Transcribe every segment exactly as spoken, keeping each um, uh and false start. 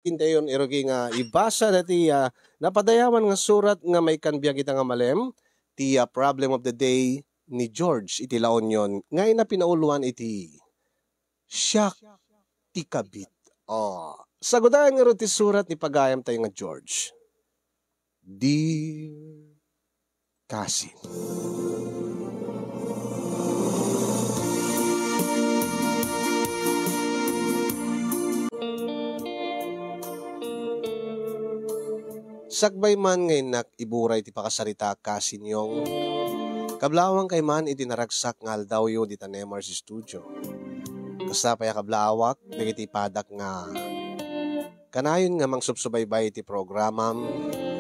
Intayon irugi nga ibasa dati, ah, napadayawan nga surat nga maikan biag ita nga malem, ti, ah, Problem of the Day ni George iti La Union, nga inapinauluan iti Siak ti Kabit. Oh, sagudayan ngarud ti surat ni pagayam tayo nga George. Dear Kasin. Sakbay man nga innak iburay ti pakasaritaak, Kasin Yong, kablaawankay man iti naragsak nga aldawyo dita Nemars Studio. Kasta pay a kablaawak dagiti padak nga kanayon nga mangsubsubaybay iti programam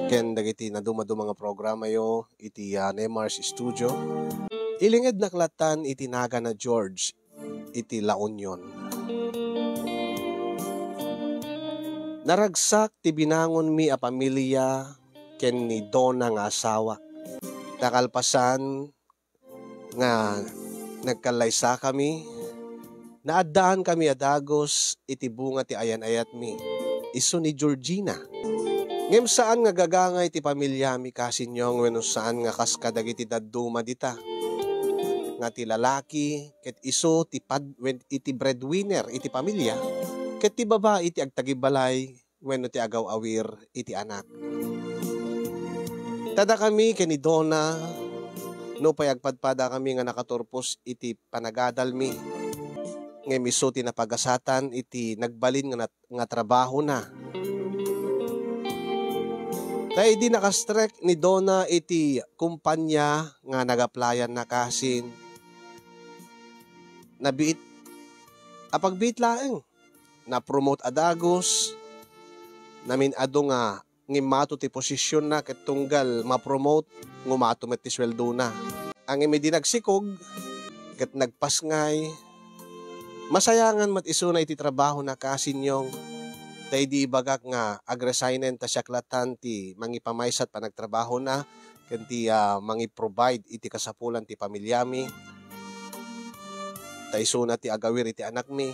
ken dagiti nadumaduma nga programayo iti, ah, Nemars Studio. Ilingednak latan iti nagan a George iti La Union. Naragsak ti binangonmi a pamilia ken ni Donna nga asawak. Ta kalpasan nga nagkallaysakami, naaddaankami a dagus iti bunga ti ayan-ayatmi, isu ni Georgina. Ngem saan nga gagangay ti pamiliami, Kasin Yong, wenno saan nga kas kadagiti dadduma dita, nga ti lalaki ket isu ti pad-, wen-, iti breadwinner iti pamilia, ket ti babai ti agtagibalay wenno ti agaw-awir iti anak. Ta dakami ken ni Donna, nupay agpadpadakami nga nakaturpos iti panagadalmi, ngem isu ti napagasatan iti nagbalin nga nat-, nga trabahona. Ta idi nakastrek ni Donna iti kumpanya nga nag-applyan-na, Kasin, nabiit a pagbiit laeng. Na-promote a dagus, namin-adu nga ngimmato ti posisionna ket tunggal ma-promote, ngumato met ti sueldona. Ngem idi nagsikog ket nagpasngay, masayangan met isuna iti trabahona, Kasin Yong. Ta idi ibagak nga agresignen ta siak latan ti mangipamaysa ti panagtrabahona, ken ti, ah, mangi-provide iti kasapulan ti pamiliami. Ta isuna ti agawir iti anakmi.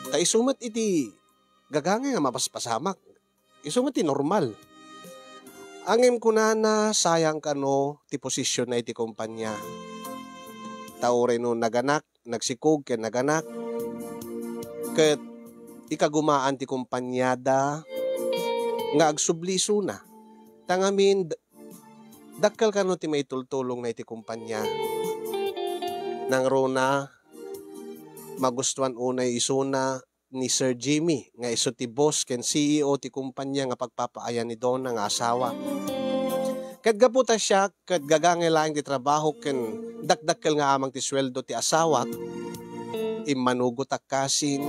Ta isu met iti gagangay nga mapaspasamak. Isu met ti normal. Ngem kunana, sayang kano ti posisionna iti kompania. Ta uray no naganak, nagsikog ken naganak, ket ikagumaan ti kompaniada nga agsubli isuna. Ta ngamin, d-, dakkel kano ti maitultulongna iti kompania. Nangruna, magustuan unay isuna ni Sir Jimmy nga isu ti boss ken C E O ti kompania nga pagpapaayan ni Donna nga asawa. Ket gapu ta siak ket gagangay laeng ti trabaho ken dakdakkel nga amang ti sueldo ti asawak, immanugotak, Kasin,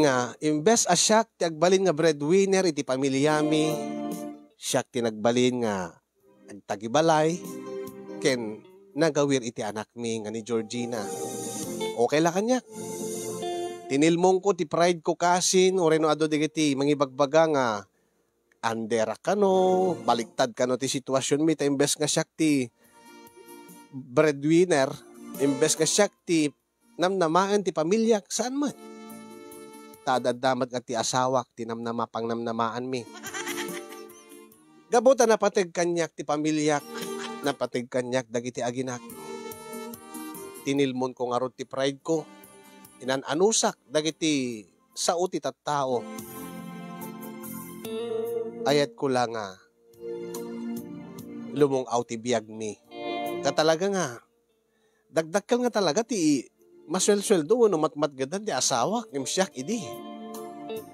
nga imbes a siak ti agbalin nga breadwinner iti pamiliami, siak ti nagbalin nga agtagibalay ken nagawir iti anakmi nga ni Georgina. Okay la kaniak. Tinilmongko ti pride ko, Kasin, uray no adu dagiti mangibagbaga nga under kano, baliktad kano ti situasionmi, ta imbes nga siak ti breadwinner, imbes nga siak ti namnamaen ti pamiliak, saan met. Ta adda met nga ti asawak ti namnama-, pangnamnamaanmi. Gapu ta napateg kaniak ti pamiliak, napateg kaniak dagiti aginak. Tinilmonko ngarud ti pride ko. Inan-anusak dagiti sao ti tattao. Ayatko la nga lumung-aw ti biagmi. Ta talaga nga, dakdakkel nga talaga ti masuelsueldo wenno matmatgedan ti asawak ngem siak idi.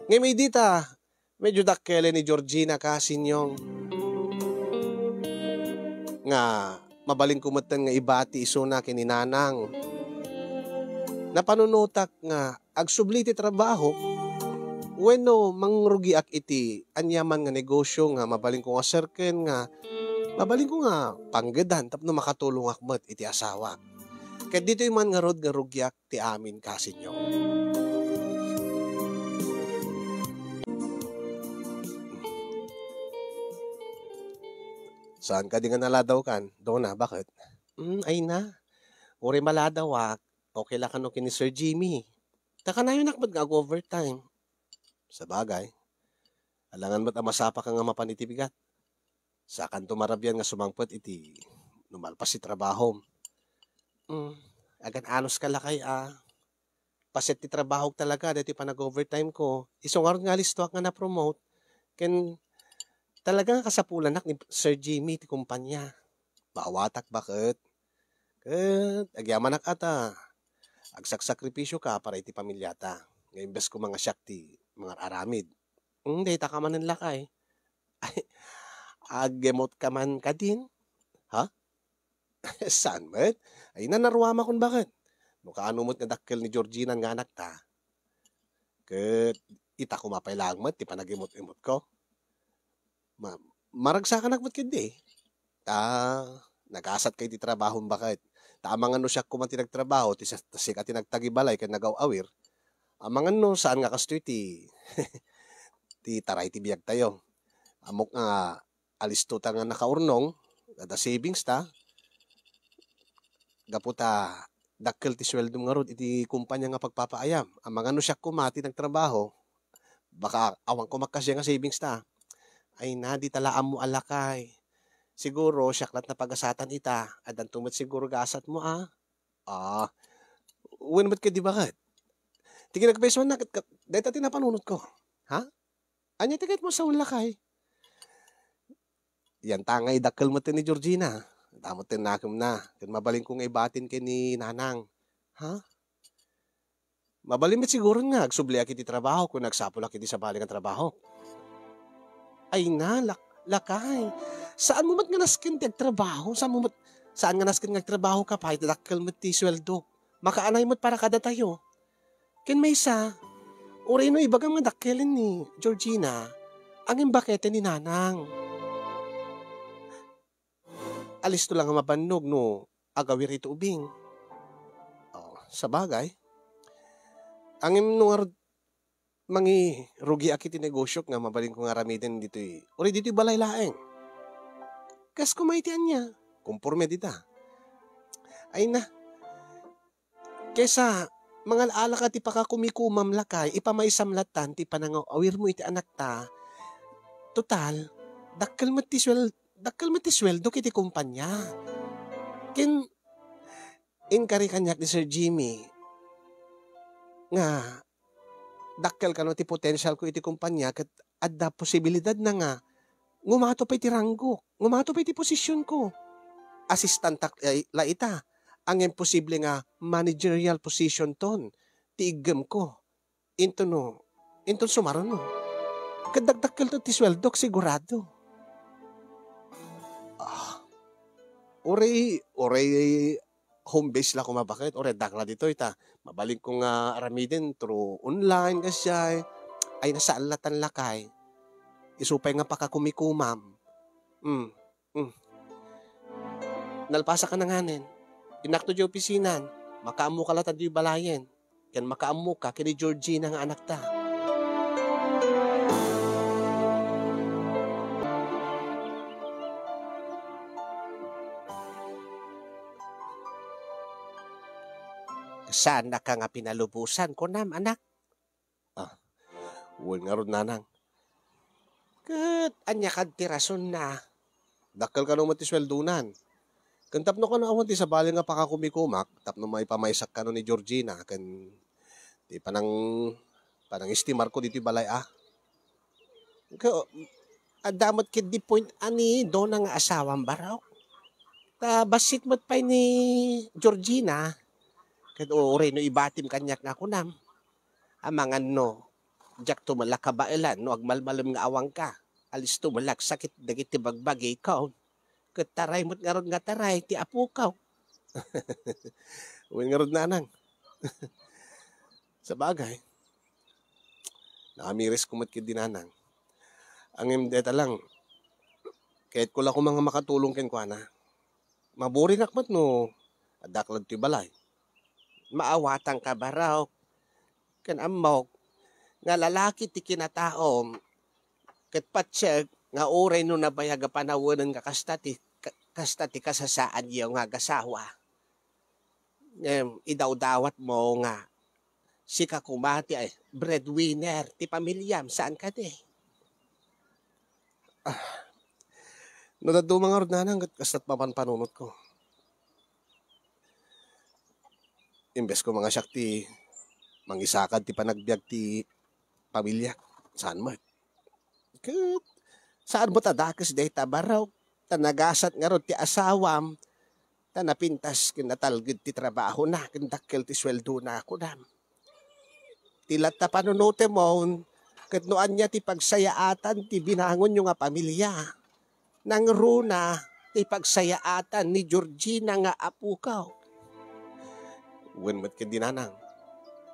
Ngem idi ta medyo dakkelen ni Georgina, Kasin Yong, nga mabalinko metten nga ibati isuna ken ni Nanang. Napanunotak nga agsubli ti trabaho wenno mangrugiak iti aniaman nga negosio nga mabalinko nga serken nga mabalinko nga panggedan tapno makatulongak met iti asawak. Ket ditoy man ngarud nga rugiak ti amin, Kasin Yong. Saan kadi nga naladawkan, Donna? Bakit? Mm, ay na. Uray maladawak, okay la kano ken ni Sir Jimmy. Ta kanayonak met nga ag-overtime. Sabagay, alangan met a masapaka nga mapan iti bigat. Sakanto marabian nga sumangpet iti no malpas ti trabahom. Mm, agan-anos ka lakay a. Paset ti trabahok talaga daytoy panag-overtime ko. Isu ngarud nga alistoak nga na-promote. Ken talaga nga kasapulanak ni Sir Jimmy ti kumpanya. Maawatak baket. Ket agyamanak a ta agsaksakripisio ka para iti pamilyata. Nga imbes ko mangasiak ti mangar-aramid. Hmm, dayta ka manen lakay. Ay, agemot ka man kadin? Ha? Saan met? Ay, nanaruamakon baket. No kaano met nga dakkel ni Georgina nga anakta. Ket ita koma pay laeng met ti panagemot-emot ko. Ma-, maragsakanak met ketdi. Ta, nagasat kay ti trabahom baket. Ta amangan no siak koma ti nagtrabaho, ti sa-, ta sika ti nagtagibalay ken nagaw-awir. Amangan no saan nga kastoy ti, ti taray ti biagtayo. Ammok nga alisto ta nga nakaurnong, adda savings ta, gapu ta dakkel ti sueldom ngarud iti kumpanya nga pagpapaayam. Amangan no siak koma ti nagtrabaho, baka awan koma kasdiay nga savings ta. Ay na, dita la ammo a lakay. Siguro, siak la't napagasatan ita. Addanto met siguro gasatmo, a? Ah, wen met ketdi baket. Ti kinagpaysuanna ket, ket, dayta ti napanunotko. Ha? Ania ti kayatmo a sawen lakay? Yantangay dakkel met ni Georgina. Damo ti nakemna. Ket mabalinko nga ibatin ken ni Nanang. Ha? Mabalin met siguro nga agsubliak iti trabaho ken agsapulak iti sabali nga trabaho. Ay na, lak-, lakay. Saan mo met nga nasken ti agtrabaho? Saan mo met, saan nga nasken nga agtrabaho ka pay? Dakkel met ti sueldo. Makaanay met para kadatayo. Ken maysa, uray no ibagam nga dakkelen ni Georgina, angin baketen ni Nanang. Alisto lang nga mabannog no agawir iti ubing. Oh, sabagay. Angin no ngarud mangirugiak iti negosiok nga mabalinko nga aramiden ditoy, uray ditoy balay laeng. Kas kuma iti ania, konporme dita. Ay na, kaysa mangal-ala ka ti pakakumikumam lakay, ipamaysam latan ti panangaw-awirmo iti anakta. Total, dakkel met ti suel-, dakkel met ti sueldo iti kumpanya. Ken inkari kaniak ni Sir Jimmy nga dakkel kano ti potensialko iti kumpanya ket adda posibilidadna nga ngumato pay ti ranggok, ngumato pay ti posisionko. Assistant tak-, eh, la ita. Ang imposible nga managerial position ton ti iggemko. Inton no, inton sumaruno. Ket dakdakkel to ti sueldok, sigurado. Ah, uray, uray home base la koma baket, uray dakla ditoy ta mabalinko nga aramiden through online, kasdiay. Ay, nasaan latan lakay. Isu pay nga pakakumikumam. Hmm. Hmm. Nalpasak a nanganen. Innak to di opisinan. Makaammo ka latta di balayen. Ken makaammo ka ken ni Georgina nga anakta. Saan ka nga pinalubosan, kunam, anak? Ah, wen ngarud, nanang. Ket ania kad ti rasonna? Dakkel kano met ti sueldonan. Ken tapno kano awan ti sabali nga pakakumikumak, tapno maipamaysak kano ni Georgina, ken ti panang-, panangistimarko ditoy balay, a. Ket, adda met ketdi point a ni Dona nga asawam, barok. Ta bassit met pay ni Georgina, ket uray no ibatim kaniak nga kunam, amangan no, diak to met la kabaelan no agmalmalem nga awanka. Alisto met la agsakit dagiti bagbagiko. Ket taray met ngarud nga taray ti apoko. Wen ngarud, nanang. Sabagay, naamirisko met ketdi, nanang. Ngem dayta lang, kayatko la koma nga makatulong kenkuana. Maburinak met no addak ladtoy balay. Maawatanka, barok, ken ammok nga lalaki ti kinataom, ket patiek nga uray no nabayag a panawen nga kasta ti, ka-, kasta ti kasasaadyo nga agasawa. Ngem idawdawatmo nga Sika koma ti, ay, breadwinner ti pamiliam, saan kadi? Ah, no dadduma ngarud, nanang, ket kasta't mapanpanunotko. Imbes koma nga siak ti mangisakad ti panagbiag ti pamiliak, saan met. Ket saan met a dakes dayta, Barok, ta nagasat ngarud ti asawam, ta napintas ken natalged ti trabahona ken dakkel ti sueldona, kunam. Ti latta panunotemon, ket no ania ti pagsayaatan ti binangonyo nga pamilia, nangruna ti pagsayaatan ni Georgina nga apukaw. Wen met ken dinanang.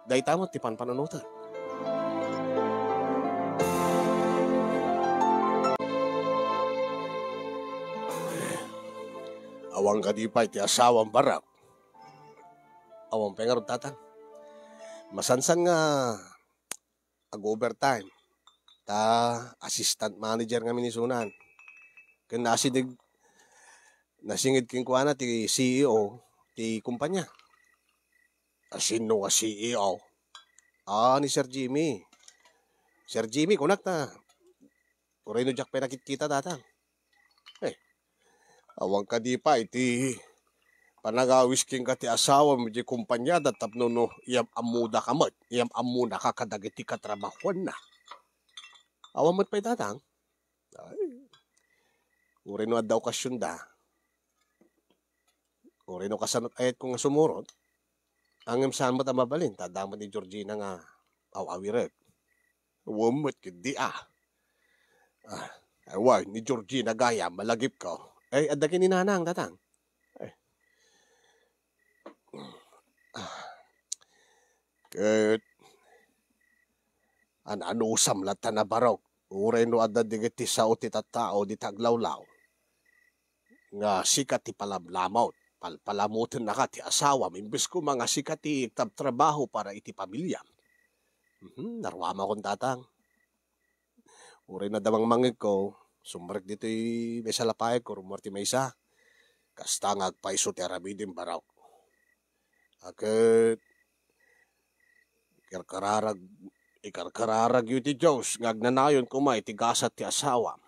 Dayta met ti panpanunoten. Awan kadi pay ti asawam, Barok? Awan pay ngarud, tatang. Masansan nga ag-overtime. Ta assistant manager ngamin isunan. Ken nasideg-, nasinged kenkuana ti C E O ti kumpanya. A, sino nga C E O? Ah, ni Sir Jimmy. Sir Jimmy, kunak ta. Uray no diak pay nakitkita, tatang. Eh, awan kadi pay ti panagawis kenka ti asawam iti kumpaniada tapno no iyam-ammodaka met, iyam-ammonaka kadagiti katrabahuanna. Awan met pay, tatang. Ay, uray no adda okasionda. Uray no kasano ti ayatko nga sumurot, ngem saan met a mabalin ta adda met ni Georgina nga aw-awirek. Wen met ketdi a. Ah, ay, wen, ni Georgina gayam, malagipko. Ay, adda ken ni nanang, tatang. Ay. Ah. Ket, an-anusam latta, Barok, uray no adda dagiti sao ti tattao dita aglawlaw nga sika ti palamlamut, palpalamutennaka ti asawam, imbes koma nga sika ti agtabtrabaho para iti pamiliam. Mhm, naruamakon, tatang. Uray no adda mangmangngegko, sumrek ditoy maysa a lapayko, rummuar ti maysa. Kasta nga agpayso ti aramidem, Barok. A ket ikarkararag-, ikarkararagyo iti Dios nga agnanayon koma iti gasat ti asawam.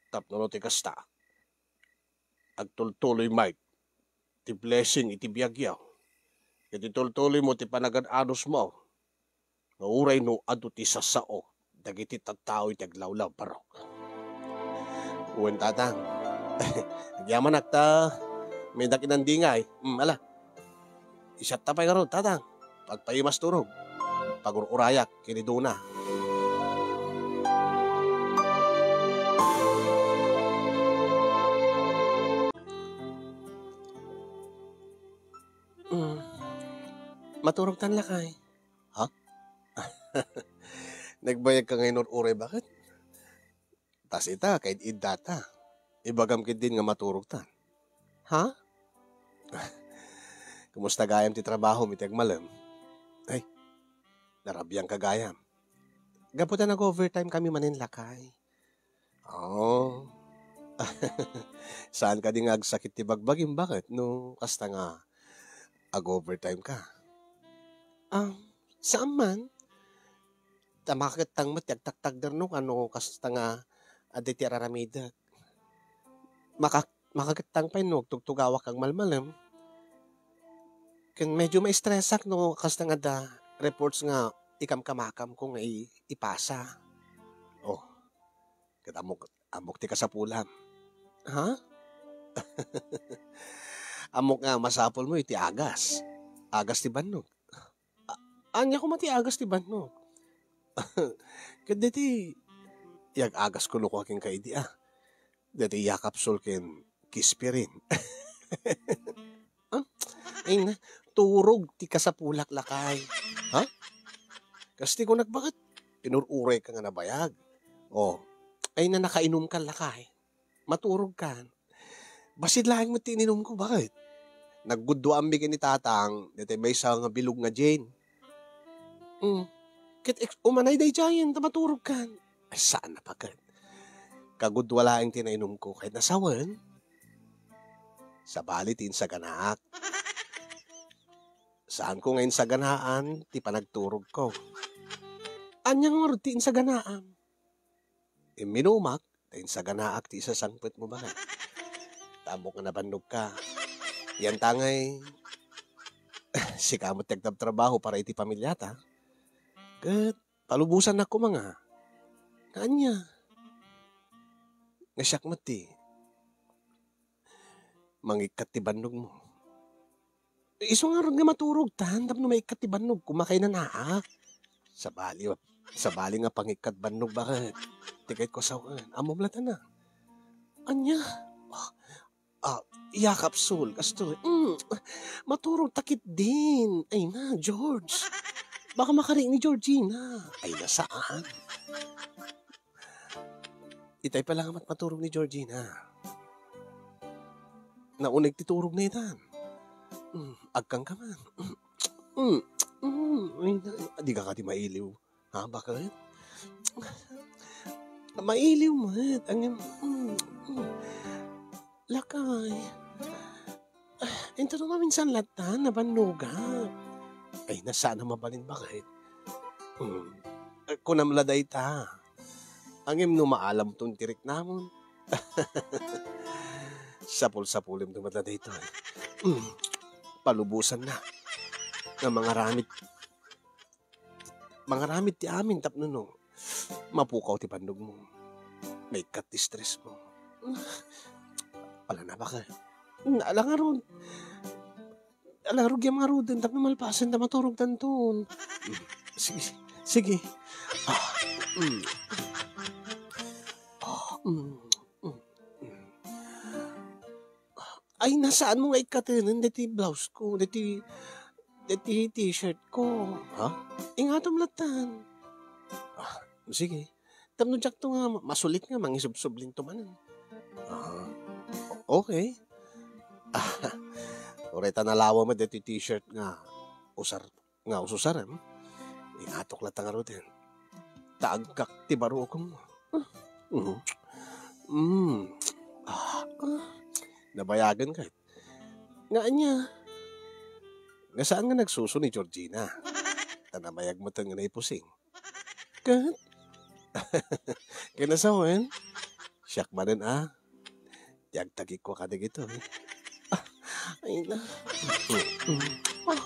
Tapno no ti kasta, agtultuloy met ti blessing iti biagyo. Ket itultuloymo ti panagan-anusmo nga uray no adu ti sasao dagiti tattao iti aglawlaw, Barok. Wen, tatang. Agyamanak ta may dak inandingay. Hmm, ala. Isatta pay ngarud, tatang. Pagpaimas turog. Pagur-urayak ken ni Dona. Mm. Maturogtan, lakay. Ha? Nagbayag ka nga inur-uray, baket? Tas ita, kaid-iddata. Ibagam ketdin nga maturogtan. Ha? Kumusta gayam ti trabahom iti agmalem? Ay, narabiangka gayam. Gapu ta nag-overtime kami manen, lakay. Oh. Saan kadi nga agsakit ti bagbagim, baket, no kasta nga ag-overtime ka? Ah, saan man. Ta makakettang met ti agtaktagder no kano kasta nga adda ti araramidek. Maka-, makakettang pay no agtugtugawak agmalmalem. Ken medyo maestresak no kasta nga adda reports nga ikamkamakamko nga i-, ipasa. Oh, ket ammok, ammok ti kasapulam. Ha? Ammok nga masapulmo iti agas. Agas ti bannog. A-, ania koma ti agas ti bannog? Ket deti, iyag-agas kuno ko akin ka idi, ah. Deti Yakapsul ken Kispirin. Ah, ay na, turog ti kasapulak, lakay. Ha? Kasti ko nagbaket, inur-uray ka nga nabayag. Oh, ay na, nakainum ka, lakay. Maturog kan. Bassit laeng met ti ininumko, baket? Nagguduammi ken ni tatang, deti maysa nga bilog nga gin. Mm. Ket ex-, umanay daydiayen, ta maturog kan. Ay, saan a paket. Kagudua laeng ti nainumko, ket nasawen. Sabali ti insaganaak. Saanko nga insaganaan ti panagturogko. Ania ngarud ti insaganaan? Imminumak, ta insaganaak ti isasangpetmo, baket. Ta ammok nga nabannogka. Yan tangay, sika met ti agtabtrabaho para iti pamiliata. Ket palubosannak koma nga, nga ania? Nga siak met ti mangikkat ti bannogmo. Isu ngarud nga maturogtan tapno maikkat ti bannogko, makainanaak. Sabali, sabali nga pangikkat bannog, baket. Ti kayatko a sawen. Ammom lattan a. Ania? Ah, ah, iya, kapsul, kastoy. Mm, maturogta ketdin. Ay na, George. Baka makarik ni Georgina. Ay na, saan? Itay pay la nga mat-, maturog ni Georgina. Nauneg ti turogna itan. Mm, agkangka man. Mm, mm, ay, ay, di ka kadi mailiw. Ha, baket? Mailiw met. Ang, mm, mm. Lakay. Ah, intono maminsan lattan, nabannogak. Ay, na, saan a mabalin, baket? Hmm. Eh, kunam la dayta. Ngem no maalamton ti riknamon. Sapul-sapulemto met la daytoy. Hmm. Palubosannak nga mangaramid, mangaramid ti amin tapno no mapukaw ti bannogmo. Maikkat ti stressmo. Ala na, baket. Ala ngarud. Ala, rugiam ngaruden tapno malpasen ta maturogtanton. Mm. Sige, sige. Ah, mm. Ah, mm, mm, mm. Ay, na, saanmo nga ikkatenen deti blouse ko, deti, deti t-shirt ko? Ha? Ingatom lattan. Ah, sige. Tapno diakto nga ma-, masulit nga mangisubsublinto manen. Ah, o-, okay. Ah, uray ta nalawa met deti t-shirt nga usar-, nga ususarem. Ingatok latta ngaruden. Ta agkak ti barukom. Mm. Mm. Ah, ah. Nabayagen ket. Nga ania? Nga saan nga nagsuso ni Georgina? Ta nabayag met nga naipusing. Ket? Ken a sawen, siak manen a ti agtagikko kadagitoy. Ah, ay na. Ah,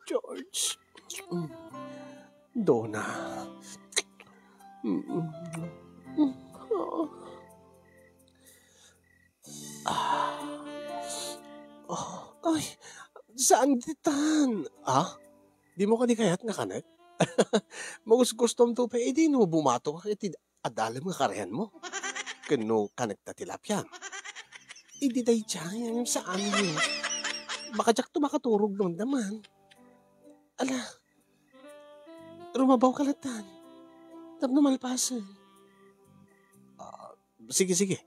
George. Dona. Ah. Ah. Oh, ay, saan ditan? Ah? Dimo kadi kayat nga kanek? Magusgustomto pay idi no bumato ka iti adalem nga karianmo. Ken no kanek ta tilapia. Idi daydiay, ngem saan. Baka diakto makaturog no ania man. Ala, rumabaw ka lattan. Tapno malpasen. Ah, sige, sige.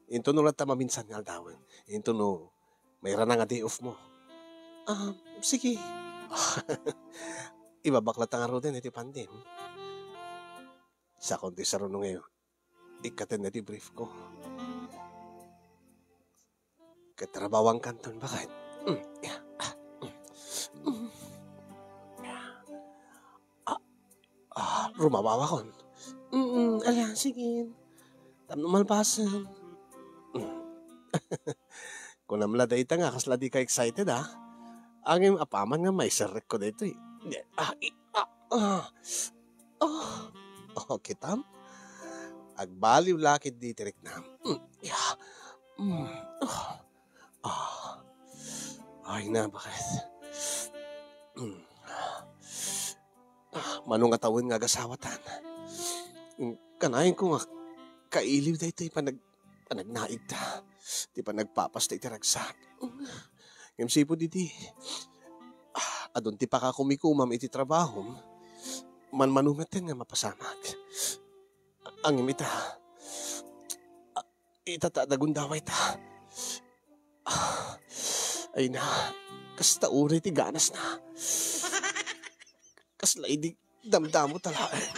Intono latta maminsan nga aldawen. Intono mairana nga day off mo. Ah, sige. Ibabak latta ngaruden iti pandim. Sakon ti saruno ngayon. Ikkaten na ti brief ko. Katrabawankanton, baket. Mm. Ah, mm. Ah, ah, rumabawakon. Mm, ala, sige. Tapno malpasen. Mm. Kunam la dayta nga kasla di ka excited, ah. Ngem apaman nga maiserrek ko daytoy. Ah, i-, ah, ah. Oh, oh, kitam? Agbaliw la ketdi ti riknam. Mm, ya. Mm, oh. Ah. Ay na, baket. Mm. Ah, mano nga tawen nga agasawatan. Mm, kanayon ko nga kailiw daytoy panag-, panagnaigta. Ti panagpapasta iti ragsak. Ngem sipud idi, ah, adun ti pakakumikumam iti trabahom, manmano metten nga mapasamak. Ngem ita, ah, ita ta adda gundawayta. Ah, ay na, kasta uray ti ganasna. Kasla idi damdamo ta laeng.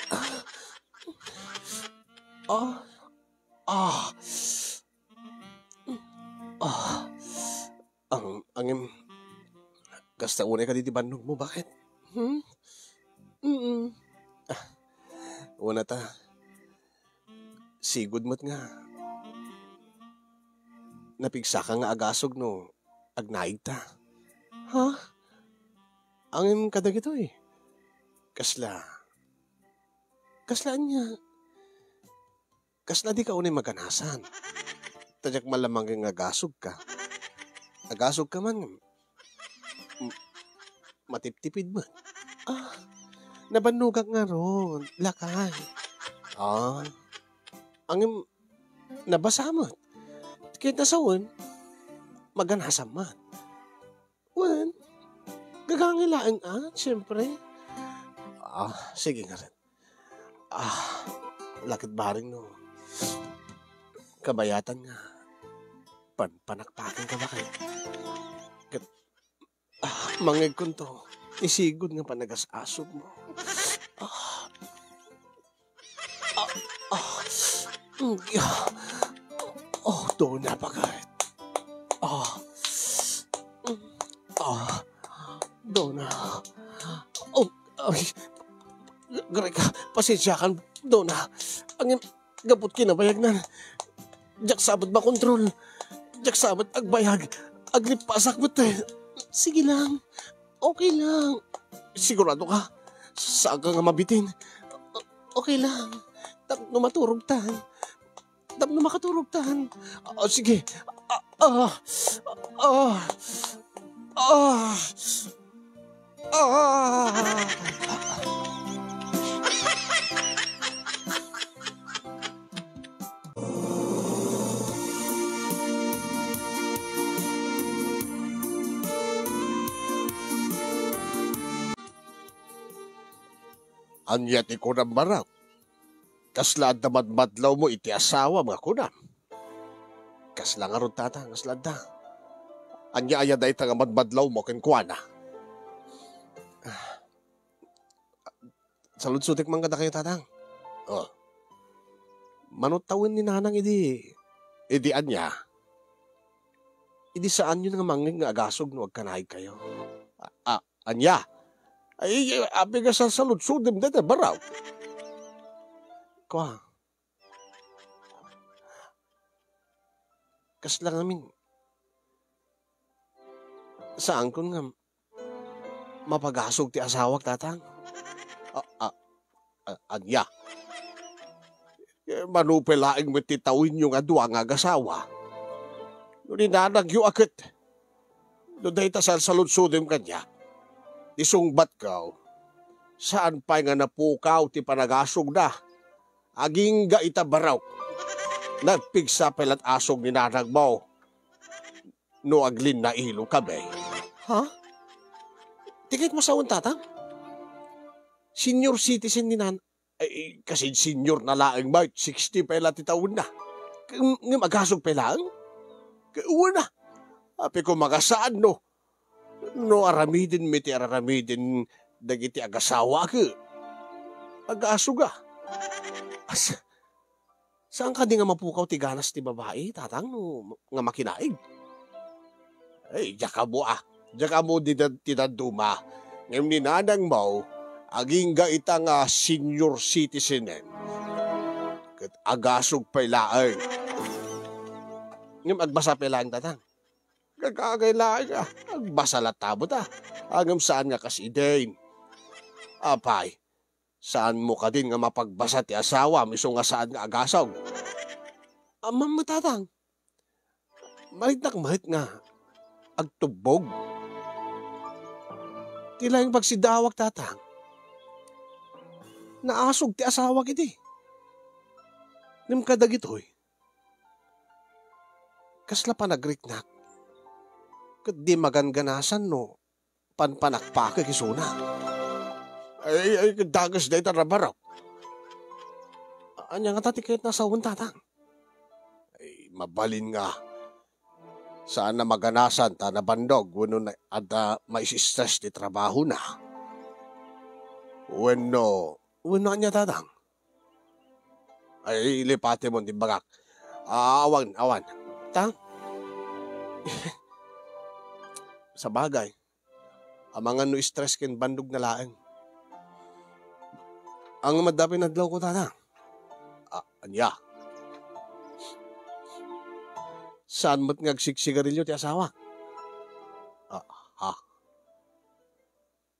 Ah, ah, ah, ang, angem, Kasta unay kadi ti bannogmo, baket? Hmm? Mm. Ah, una ta, sigud met nga napigsaka nga agasog no agnaigta. Ha? Angem kadagitoy? Kasla, kasla ania? Kasla dika unay maganasan? Ta diak man la mangngeg nga agasogka. Agasogka man, m-, matiptipid met. Ah, nabannogak ngarud, lakay. Ah, angem nabasa met. Ket nasawen, maganasam met. Wen, gagangay laeng, ah, siyempre. Ah, sige ngarud. Ah, lakit bareng no kabayatan nga panpanakpaken ka ba kayo? Ket, ah, mangngegkonto, isigud nga panagas-asog mo. Ah, ah, ah, mm, ah. Oh, Dona, bakit? Ah, mm, ah, Dona. Oh, ay, Greg, pasensiakan, Dona. Ang gapu ti kinabayagnan. Diak sa met makontrol. Diak sa met agbayag. Aglippasak met, eh. Sige lang. Okay lang. Sigurado ka? Saan ka nga mabitin? Okay lang. Tapno maturog tan. Tapno makaturog tan. Ah, sige. Ah, ah, ah, ah, ah. Ania ti kunam, Barok? Kasla adda madmadlawmo iti asawam nga kunam? Kasla ngarud, Tatang, kasla adda? Ania aya dayta nga madmadlawmo kenkuana? Ah, saludsodek man kadakayo, Tatang. Oh. Mano tawen ni Nanang idi, idi ania? Idi saanyo nga mangngeg nga agasog no agkanaigkayo? A-, a-, ania? Ay, apay nga sasaludsodem dayta, Barok? Kua. Kasla ngamin. Saankon nga mapagasog ti asawak, Tatang. A-, a-, a-, ania? Eh, mano pay laeng met ti tawenyo nga dua nga agasawa? No ni nanangyo a ket, no dayta salsaludsodem kaniak, ti sungbatko, saan pay nga napukaw ti panagasogna. Agingga ita, Barok. Nagpigsa pay la't asog ni nanangmo no aglinnailo kami. Ha? Ti kayatmo sawen, Tatang? Senior citizen ni nan-, ay, kasin senior na laeng met, sixty pay la ti tawenna. Ngem, ngem agasog pay laeng? Ket wen a. Apay koma nga saan no, no aramiden met ti araramiden dagiti agasawa ket agasoga. As-, saan kadi nga mapukaw ti ganas ti babai, Tatang, no nga makinaig? Ay, diak ammo a. Diak ammo ti dad-, ti dadduma. Ngem ni nanangmo, agingga ita nga senior citizen. Ket agasog pay laeng. Ngem agbasa pay laeng, Tatang? Gagangay laeng a. Agbasa latta met a. Ngem saan nga kas idin. Apay, saanmo kadin nga mapagbasa ti asawam isu nga saan nga agasog? Ammom met, Tatang. Maridnak met nga agtubbog. Ti laeng pagsidawak, Tatang, naasog ti asawak idi. Ngem kadagitoy, kasla panagriknak ket di maganganasan no panpanakpakek isuna. Ay, ay, dagus dayta, Barok. Ania ngata ti kayatna sawen, Tatang? Ay, mabalin nga saan a maganasan ta nabannog wenno na-, adda maistress ti trabahona. Wenno, wenno ania, Tatang? Ay, lipatem ti bagak. Ah, awan, awan. Tang? Sabagay. Amangan no stress ken bandogna laeng. Ang madda pinadlaw ko, Tatang. Ah, ania? Saan met nga agsigsigarilyo ti asawa? Ah, ha?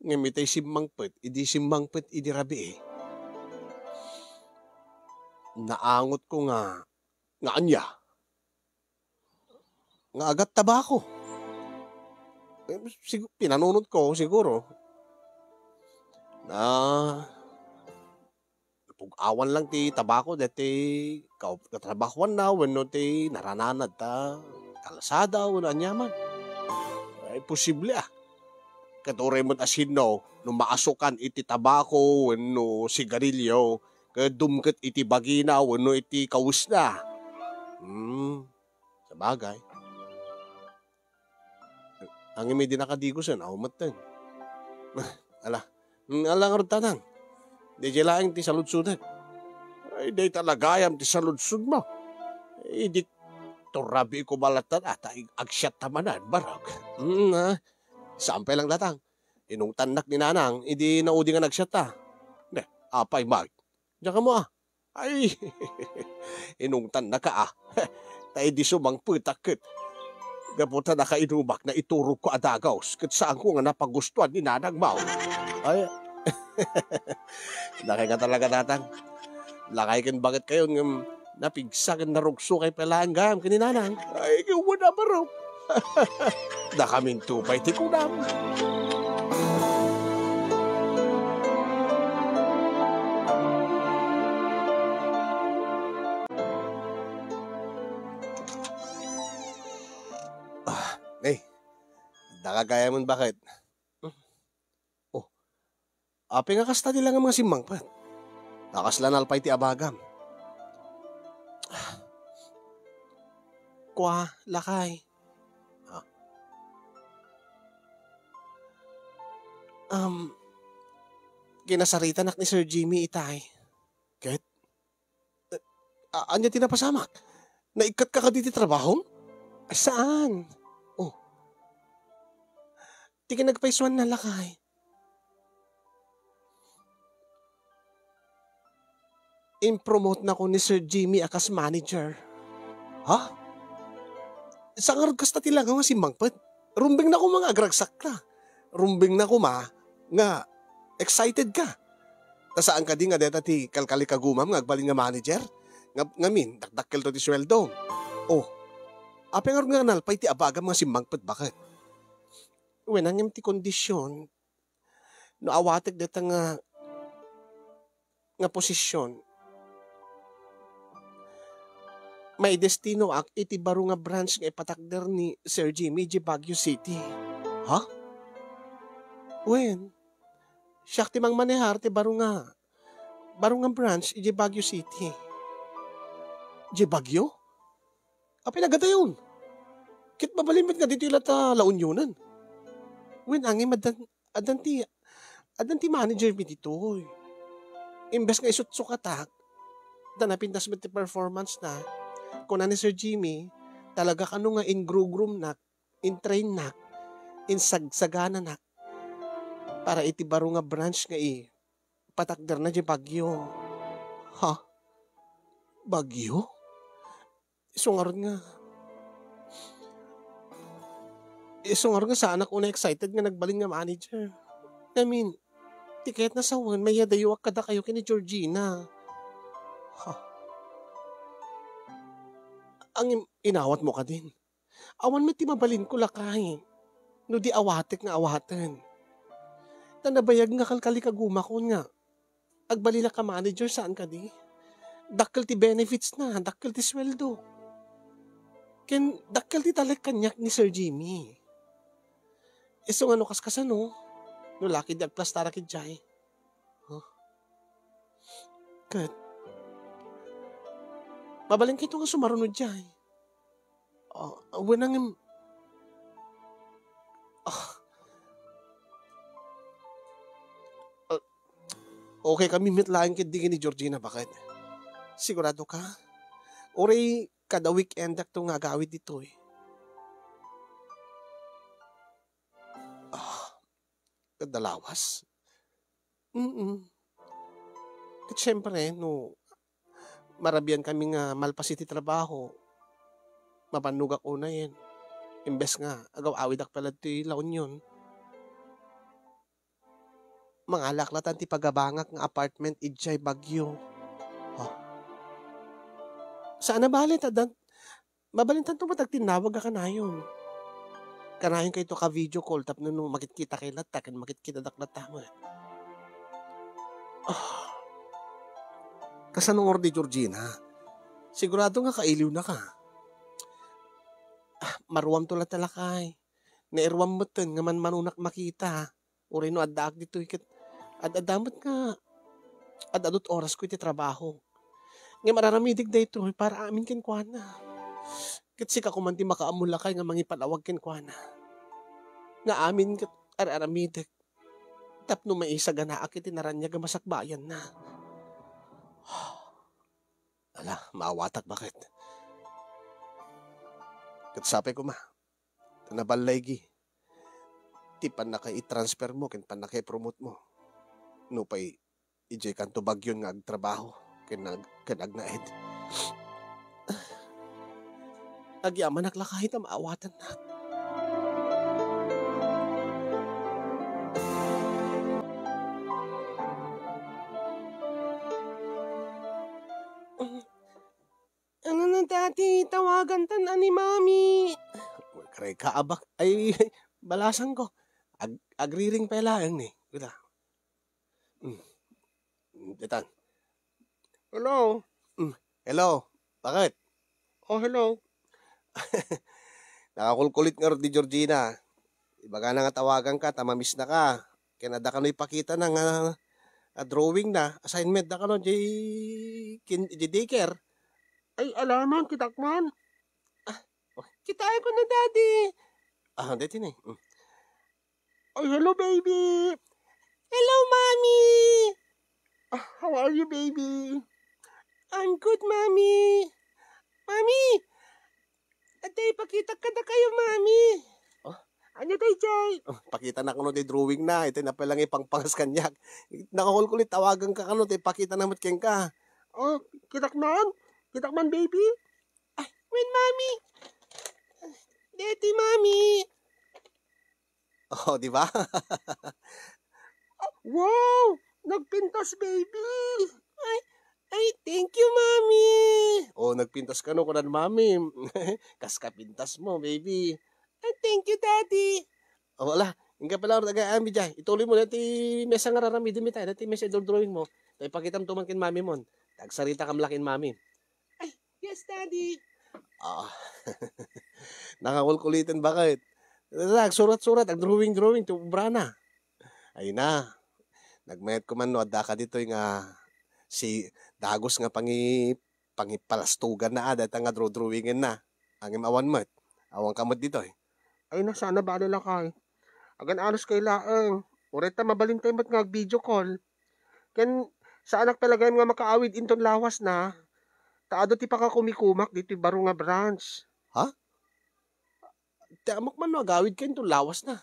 Ngem itay simmangpet, idi simmangpet idi rabii, naangot ko nga, nga ania? Nga agat tabako. Eh, sigu-, pinanunot ko, siguro. Na, napug-awan lang ti tabako, deti ka-, katrabahuanna, wenno ti narananad ta kalsada, wenno aniaman. Ay, posible, ah. Ket uray met a sinno, no maasukan iti tabako wenno sigarilyo, ket dumket iti bagina wenno iti kawesna. Hmm, sabagay. Ngem idi nakadigosen, aw metten. Ala, hmm, ala ngarud, Tatang. Daydiay laeng ti saludsodek. Ay, dayta la gayam ti saludsodmo. Idi turabi ko balat ta, ta ag-, agsiatta manen, barok. Hmm, ah. Saan pay lang, Tatang. Inungtannak ni Nanang idi naudingan agsiatta. Ne, apay, Mag? Diak ammo, ah. Ay, inungtannaka, ah. Ta idi sumangpetak ket gapu ta nakainumak, naiturogko a dagaws ket saanko nga napagustuan ni Nanang, Mag. Ay, lakay nga talaga, Tatang. Lakay ken baketkayon ngem napigsa ken narugso kay pay laeng gayam ken ni Nanang. Ay, ket wen a barok. Nakaminto pay ti kunam. Ah, eh, daka gayamon baket. Oh, apay nga kasta ti langam nga simmangpet? Nakasla nalpay ti abagam. Kua, lakay. Ah. Um, kinasaritanak ni Sir Jimmy itay. Ket? Eh, a-, ania ti napasamak? Naikkatka kadi ti trabahom? Saan? Oh. Ti kinagpaysuanna, lakay. Impromotnakon ni Sir Jimmy a kas manager. Ha? Saan ngarud kasta ti langam nga simmangpet? Rumbengna koma nga agragsakka. Rumbengna koma nga excited ka. Ta saan kadi nga deta ti kalkalikagumam nga agbalin nga manager? Nga, ngamin, dakdakkelto ti sueldo. Oh, apay ngarud nga nalpay ti abagam nga simmangpet, baket? Wen, ngem ti kondisyon, no awatek deta nga, nga posisyon, maidestinoak iti baro nga branch nga ipatakder ni Sir Jimmy idiay Baguio City. Ha? Wen, siak ti mangmanehar ti baro nga, baro nga branch idiay Baguio City. Idiay Baguio? Apay nagadayon? Ket mabalin met nga ditoy la ta La Unionen. Wen, ngem addan, addan ti, addan ti manager mi ditoy. Imbes nga isutsukatak, ta napintas met ti performance na, kuna ni Sir Jimmy, talaga kano nga ingrugrumnak, intrainnak, insagsagananak para iti baro nga branch nga ipatakderna idiay Baguio. Ha? Baguio? Isu ngarud nga, isu ngarud nga saanak unay excited nga nagbalin nga manager. I mean, ti kayatna sawen, mayadayoak kadakayo ken ni Georgina. Ha? Ngem inawatmo kadin? Awan met ti mabalinko, lakay, no di awatek nga awaten. Ta nabayag nga kalkalikagumakon nga agbalinak a manager, saan kadi? Dakkel ti benefits na, dakkel ti sueldo. Ken dakkel ti talek kaniak ni Sir Jimmy. Isu nga no kaskasano, no la ketdi agplastarak idiay. Huh? Ket, mabalinka ito nga sumaruno idiay. Ah, wen, ngem, ah, ah, okay kami met laeng ketdi ken ni Georgina, baket? Sigurado ka? Uray kada weekendakto nga agawid ditoy. Ah, Ket da lawas? Mm. Ket siempre, no marabian kami nga malpas iti trabaho, mabannogak unayen. Imbes nga agaw-awidak pay latta iti La Union, mangalak latta ti pagabangak nga apartment idiay Baguio. Oh. Saan a bale, ta dan-, mabalintanto met agtinnawag a kanayon. Kanayon kayto ka video call tapno no makitkitakay latta ken makitkitada latta met. Ah. Kasano ngarud ni Georgina? Sigurado nga kailiwnaka. Ah, maruamto latta lakay. Nairuam metten nga manmanonak makita. Uray no addaak ditoy ket ad-adda met nga ad-adut orasko iti trabaho. Ngem ar-aramidek daytoy para amin kenkuana. Ket sika koma ti makaammo lakay nga mangipalawag kenkuana. Nga amin ket ar-aramidek tapno maisaganaak iti naraniag a masakbayanna. Ala, maawatak baket. Ket sapay koma. Ta naballaygi ti pannakaitransfer mo ken pannakaipromote mo. Nupay idiay kanto Baguio nga agtrabaho ken ag-, ken agnaed. Agyamanak lakay ta maawatannak. Ano na dati, tawagan tan ni Mami. Karay ka, abak. Ay, balasan ko. Ag-, agriring pa laeng ni. Kita. Mm. Ditan. Hello? Mm. Hello? Bakit? Oh, hello. Nakakulkulit ngarud ni Georgina. Ibagana nga tawaganka, ta mamissnaka. Ken adda kano ipakitana nga, a, drawingna, assignmentna kano, diay kin-, diay daycare. Ay, ala man, kitak man. Ah, kitaenko na, Daddy. Ah, deti ni. Mm. Ay, hello, baby. Hello, Mommy. Ah, how are you, baby? I'm good, Mommy. Mommy, adda ipakitak kadakayo, Mommy. Oh? Ania daydiay? Oh, pakitana kano diay drawingna. Iti napay lang ipangpangas kaniak. Nakakulkulit, tawaganka kano, ta ipakitana met kenka. Oh, kitak man? Kitak man, baby? Ay, wen, Mommy. Deti, Mommy. Oh, di ba? Wow! Nagpintas, baby! Ay, ay, thank you, Mommy! Oh, nagpintas kano, kunan Mami. Kas kapintas mo, baby. Ay, thank you, Daddy! Oh, wala. Inka pala, nag-aami dyan. Ituloy mo na ti mesa nga raramidem ita. Dati mesa idodrawing mo. Ta ipakitam to man ken Mami mon. Tagsarita kam la ken Mami. Ay, yes, Daddy. Ah. Nakakulkulitan baket. Nagsurat-surat, agdrawing-drawing ti obrana. Ay na. Nagmayat ko man no adda ka ditoy nga si dagus nga pangi-, pangipalastugan na ada ta nga draw-drawingen na. Angem awan met. Awan ka met ditoy. Ay na, sana bale lakay. Agan-anos kay laeng. Uray ta mabalintay met nga ag-video call. Ken saanak talaga nga makaawid inton lawas na. Ta adu ti pakakumikumak ditoy baro nga branch. Ha? Ti amak man no agawid ka inton lawas na.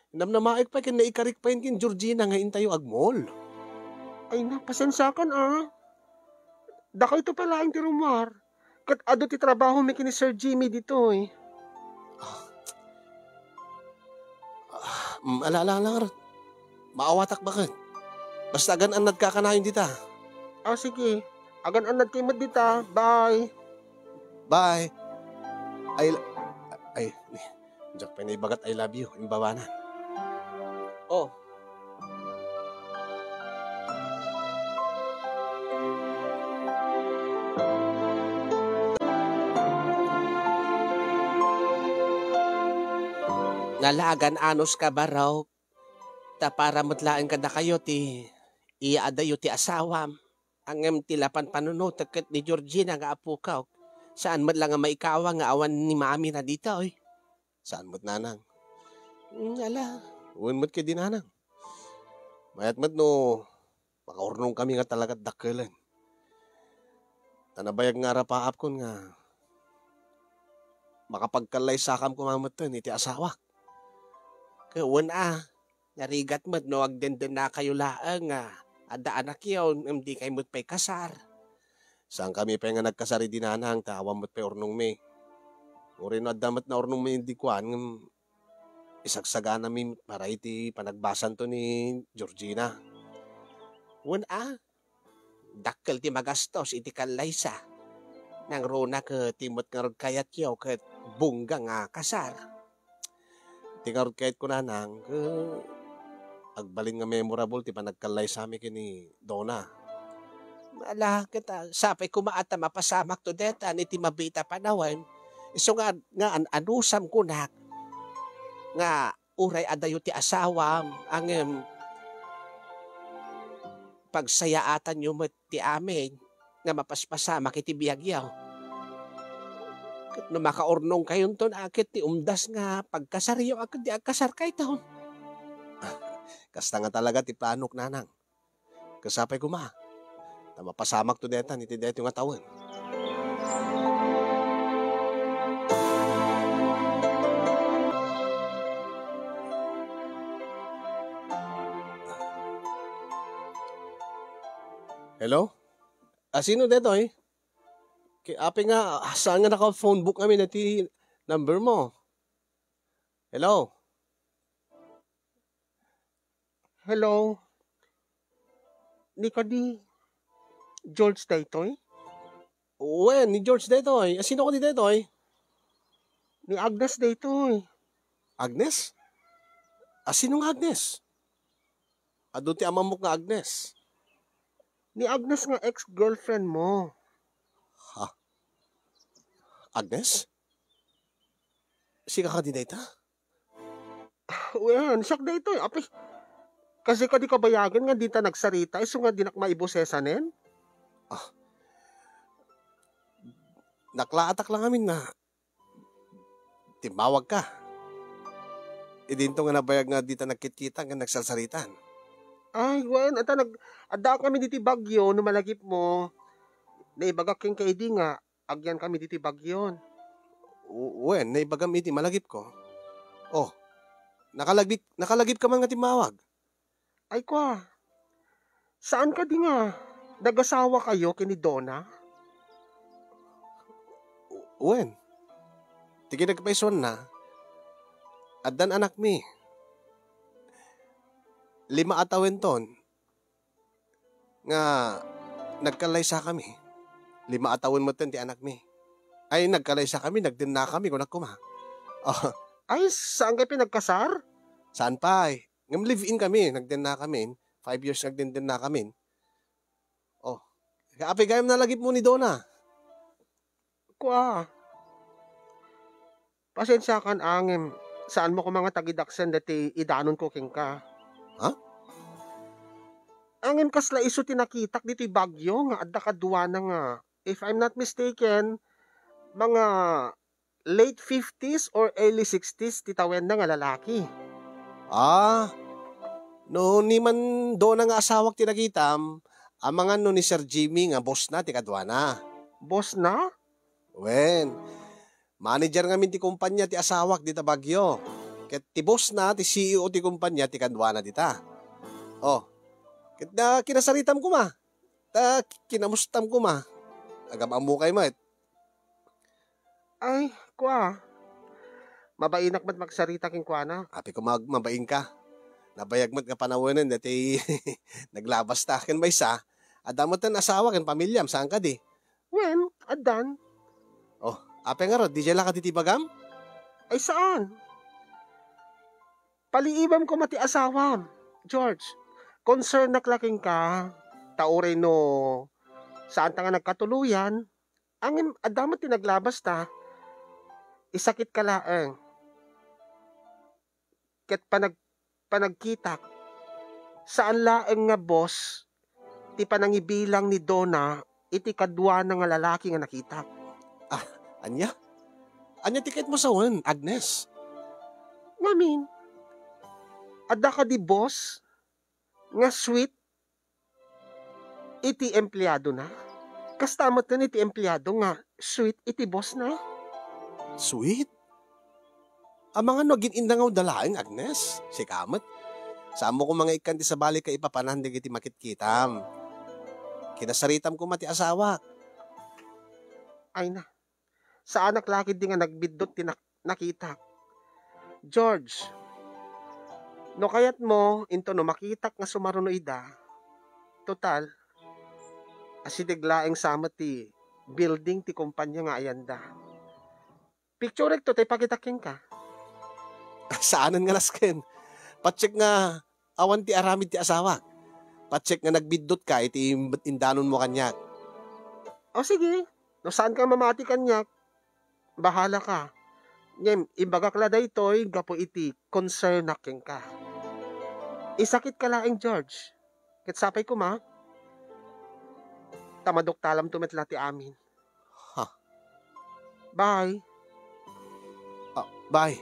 Namnamaek pay ken naikarik pay ken Georgina nga intayo agmall. Ay na, pasensiakan a. Dakayto pay laeng ti rummuar. Ket adu ti trabaho mi ken ni Sir Jimmy ditoy. Ah. Ah, mm, ala, ala, ala, ngarud. Maawatak baket. Basta agan-annad ka kanayon dita. Ah, sige. Agan-annad kay met dita. Bye. Bye. Ay, ay, diak pay naibagat I love you, imbabanan. Oh. Nalaagan anos ka, barok, ta para met laeng kadakayo ti iyaadayo ti asawam. Ngem ti lapan panunotek ket ni Georgina nga apokak, saan met la nga maikawa nga awan ni Mami na ditoy. Saan met, nanang? Mm, ala, wen met kadi, nanang. Mayat met no makaurnongkami nga talaga dakkelen. Ta nabayag nga arapaapkon nga makapagkallaysakam koma metten iti asawak. Ket wen a, Narigat met no agdendennakayo laeng nga adda anakyo ngem dikay met pay kasar. Saankami pay nga nagkasar idi, nanang, ta awan met pay urnongmi. Uray no adda met naurnongmi idi kuan, ngem isagsaganami para iti panagbasanto ni Georgina. Wen a, dakkel ti magastos iti kallaysa. Nangruna ket ti met ngarud kayatyo ket bungga nga kasar. Ti ngarud kayatko, nanang, ket agbalin nga memorable ti panagkallaysami ken ni Dona. Ala, ket, ah, sapay koma a ta mapasamakto daytan iti mabiit a panawen. Isu nga, nga an-, anusam kunak nga uray adayo ti asawam, ngem pagsayaatanyo met ti amin nga mapaspasamak iti biagyo. Ket no makaurnongkayonton, a ket ti umdas nga pagkasaryo a ket di agkasarkayton. Kasta nga talaga ti planok, nanang. Ket sapay koma ta mapasamakto daytan iti daytoy nga tawen. Hello? Ah, sino daytoy? Ki-, apay nga, ah, saan nga naka-phone book amin iti number mo? Hello? Hello? Ni kadi George daytoy? Wen, ni George daytoy. Ah, sino kadi daytoy? Ni Agnes daytoy. Agnes? Ah, sino nga Agnes? Adu ti amamok nga Agnes. Ni Agnes nga ex-girlfriend mo. Ha? Agnes? Sika kadi dayta? Wen, siak daytoy. Apay, kasi kadi kabayagen nga dita nagsarita, isu nga dinak maibosesanen? Ah. Naklaatak lang amin na timmawag ka. Idinto nga nabayag nga dita nagkitkita nga nagsarsaritan. Ay, wen, ata nag-, addaak kami diti Baguio, no malagip mo. Naibagak kenka idi nga agyan kami diti Baguio. W-, wen, naibagam iti malagip ko. Oh, nakalagip, nakalagip ka man nga timmawag. Ay, kua, saan kadi nga nagasawa kayo ken ni Dona? Wen, ti kinagpaisuanna, addan anakmi. Lima a tawenton nga nagkallaysakami. Lima a tawen metten ti anakmi. Ay, nagkallaysakami, nagdennakami, kunak koma. Oh. Ay, saan kayo pinagkasar? Saan pay? Ngem live-in kami, nagdennakamin. Five years nagdendennakamin. Oh. Apay gayam nalagip mo ni Dona? Kua, pasensiakan, ngem saan mo koma nga tagidaksen dati idanonko kenka. Ha? Ngem kasla isu ti nakitak ditoy Baguio nga adda kaduana nga, if I'm not mistaken, mga late fifties or early sixties ti tawenna nga lalaki. Ah, no ni man Dona nga asawak ti nakitam, amangan no ni Sir Jimmy nga boss na ti kaduana. Boss na? Wen, manager ngamin ti kumpanya ti asawak dita Baguio. Ket ti boss na ti C E O ti kumpanya ti kaduana dita. Oh, ket da kinasaritam koma. Ta kinamustam koma. Agam-ammokay met. Ay, kua. Mabainak met magsarita kenkuana. Apay koma ag-, mabainka. Nabayag met nga panawenen dati naglabasta ken maysa. Adda metten asawa ken pamiliam, saan kadi? Wen, addan. Oh, apay ngarud, didiay la kadi ti ibagam? Ay, saan? Paliibam koma ti asawam, George. Concern-ak la kenka, ta uray no saanta nga nagkatuloyan, ngem adda met ti naglabasta. Isakitka laeng. Ket panag-, panagkitak, saan laeng nga boss ti panangibilang ni Dona iti kaduana nga lalaki nga nakitak. Ah, ania? Ania ti ket mo sawen, Agnes? Ngamin, adda kadi boss nga sweet iti empleadona? Kasta metten iti empleado nga sweet iti bossna? Sweet? Amangan no agin-innangawda laeng, Agnes? Sika met? Saanmo koma nga ikkan ti sabali nga ipapanan dagiti makitkitam. Kinasaritam koma ti asawak. Ay na, saanak la ketdi nga nagbiddut ti nak-, nakitak. George, no kayatmo, intono makitak nga sumaruno ida, total, asideg laeng sa met ti building ti kumpania nga ayanda. Picturek to, ta ipakitak kenka. Saanen nga nasken. Patiek nga awan ti aramid ti asawak. Patiek nga nagbiddutka iti im-, indanonmo kaniak. O sige, no saanka mamati kaniak, bahalaka. Ngem, ibagak la daytoy gapu iti concern kenka. Isakitka laeng, George. Ket sapay koma, ta maduktalamto met la ti amin. Ha? Bye. Ah, bye.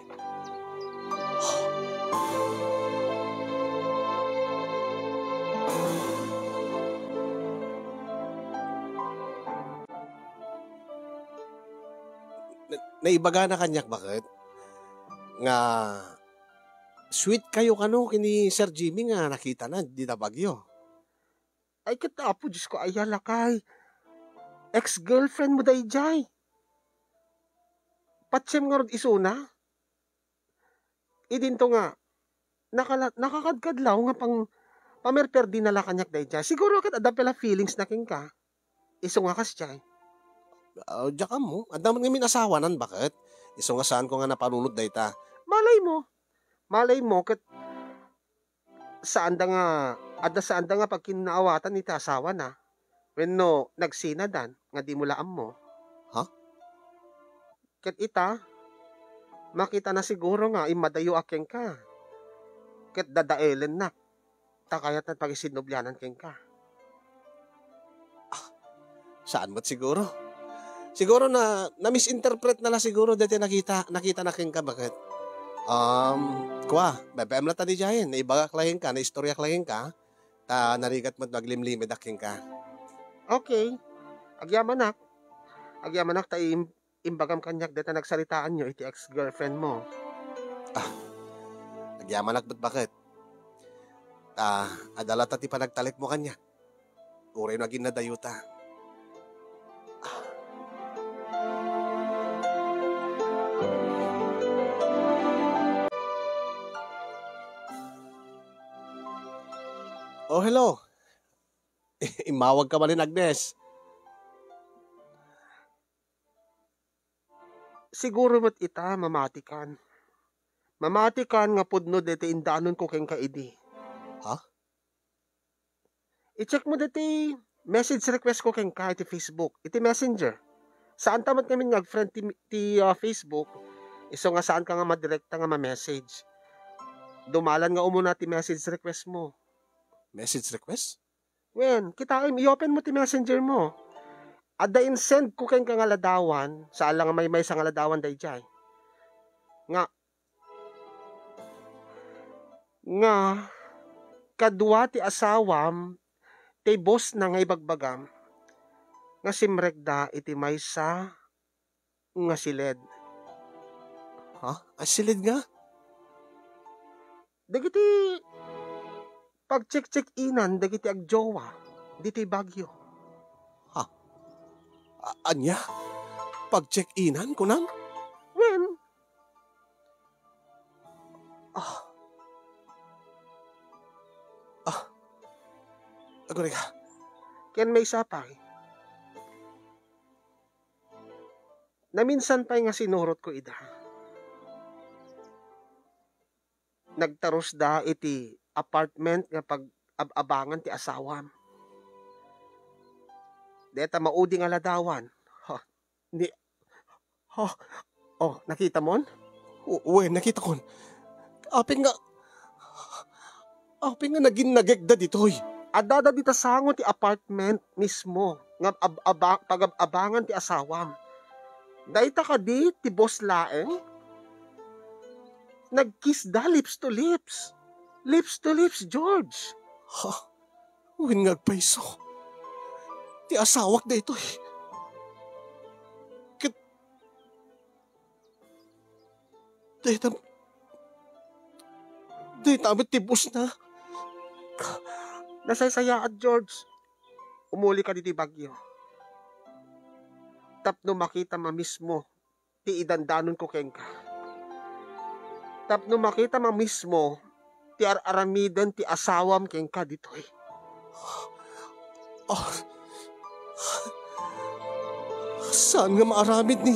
Na-, naibagana kaniak, baket? Nga sweet kayo kano ken ni Sir Jimmy nga nakitana dita Baguio. Ay, ket Apo Diosko, aya lakay. Ex-girlfriend mo daydiay. Patiem ngarud isuna. Idinto nga, nakala-, nakakadkadlaw nga pang-, pamerperdina la kaniak daydiay. Siguro ket adda pay la feelings na kenka. Isu nga kasdiay. Ah, diak ammo. Adda met ngamin asawanan, baket? Isu nga saanko nga napanunot dayta. Malay mo. Malay mo, ket saanda nga, adda saanda nga pagkinnaawatan iti asawana. Wenno nagsinadan nga dimo la ammo. Ha? Ket ita, makitana siguro nga immadayoak kenka. Ket dadaelennak, ta kayatna ti pakisinnublianan kenka. Ah, saan met siguro? Siguro na, na-misinterpret na la siguro daytoy nakita, nakitana kenka, baket? Um, kua, bebem la ta didiayen, naibagak la kenka, naistoriak la kenka, ta narigat met nga aglimlimidak kenka. Okay. Agyamanak. Agyamanak ta im-, imbagam kaniak dayta nagsaritaanyo iti ex-girlfriend mo. Ah, agyamanak met, baket. Ta, adda la ta ti panagtalekmo kaniak. Uray no aginnadayota. Ah. Oh, hello. Immawagka manen, Agnes. Siguro met ita, mamatikan. Mamatikan nga pudno daytoy indanonko kenka idi. Ha? I-check mo daytoy message request ko kenka iti Facebook, iti Messenger. Saanta met ngamin nga ag-friend ti, ti, ah, Facebook, isu nga saanka nga madirekta nga ma-message. Dumalan nga umuna ti message request mo. Message request? Wen, kitaem, i-open mo ti Messenger mo. Adda insend ko kenka nga ladawan, saan la nga maymaysa nga ladawan daydiay. Nga, nga kadua ti asawam, ti boss na nga ibagbagam, nga simrekda iti maysa nga siled. Ha? A siled nga? Dagiti pagcheck-check-inan dagiti agjowa ditoy Baguio. Ha? A-, ania? Pagcheck-inan, kunam? Wen. Ah. Ah. Agurayka. Ken maysa pay. Naminsan pay nga sinurotko ida. Nagtarusda iti apartment nga pag-ab-abangan ti asawam. Deta maudi nga ladawan. Ha, ni, ha, oh, nakitamon? W-, wen, nakitakon. Apin nga, apin nga naginnagekda ditoy. Addada dita sango ti apartment mismo nga ab-, aba-, pagab-abangan ti asawam. Dayta kadi ti boss laeng? Nagkissda lips to lips. Lips to lips, George. Ha? Wen nga agpayso. Ti asawak daytoy. Ket dayta, Dayta met ti boss na. Nasaysayaat, George. Umuli ka ditoy Baguio. Tapno makita ma mismo ti idandanonko kenka. Tapno makita ma mismo ti ar-aramiden ti asawam kenka ditoy. Ah, saan nga maaramid ni,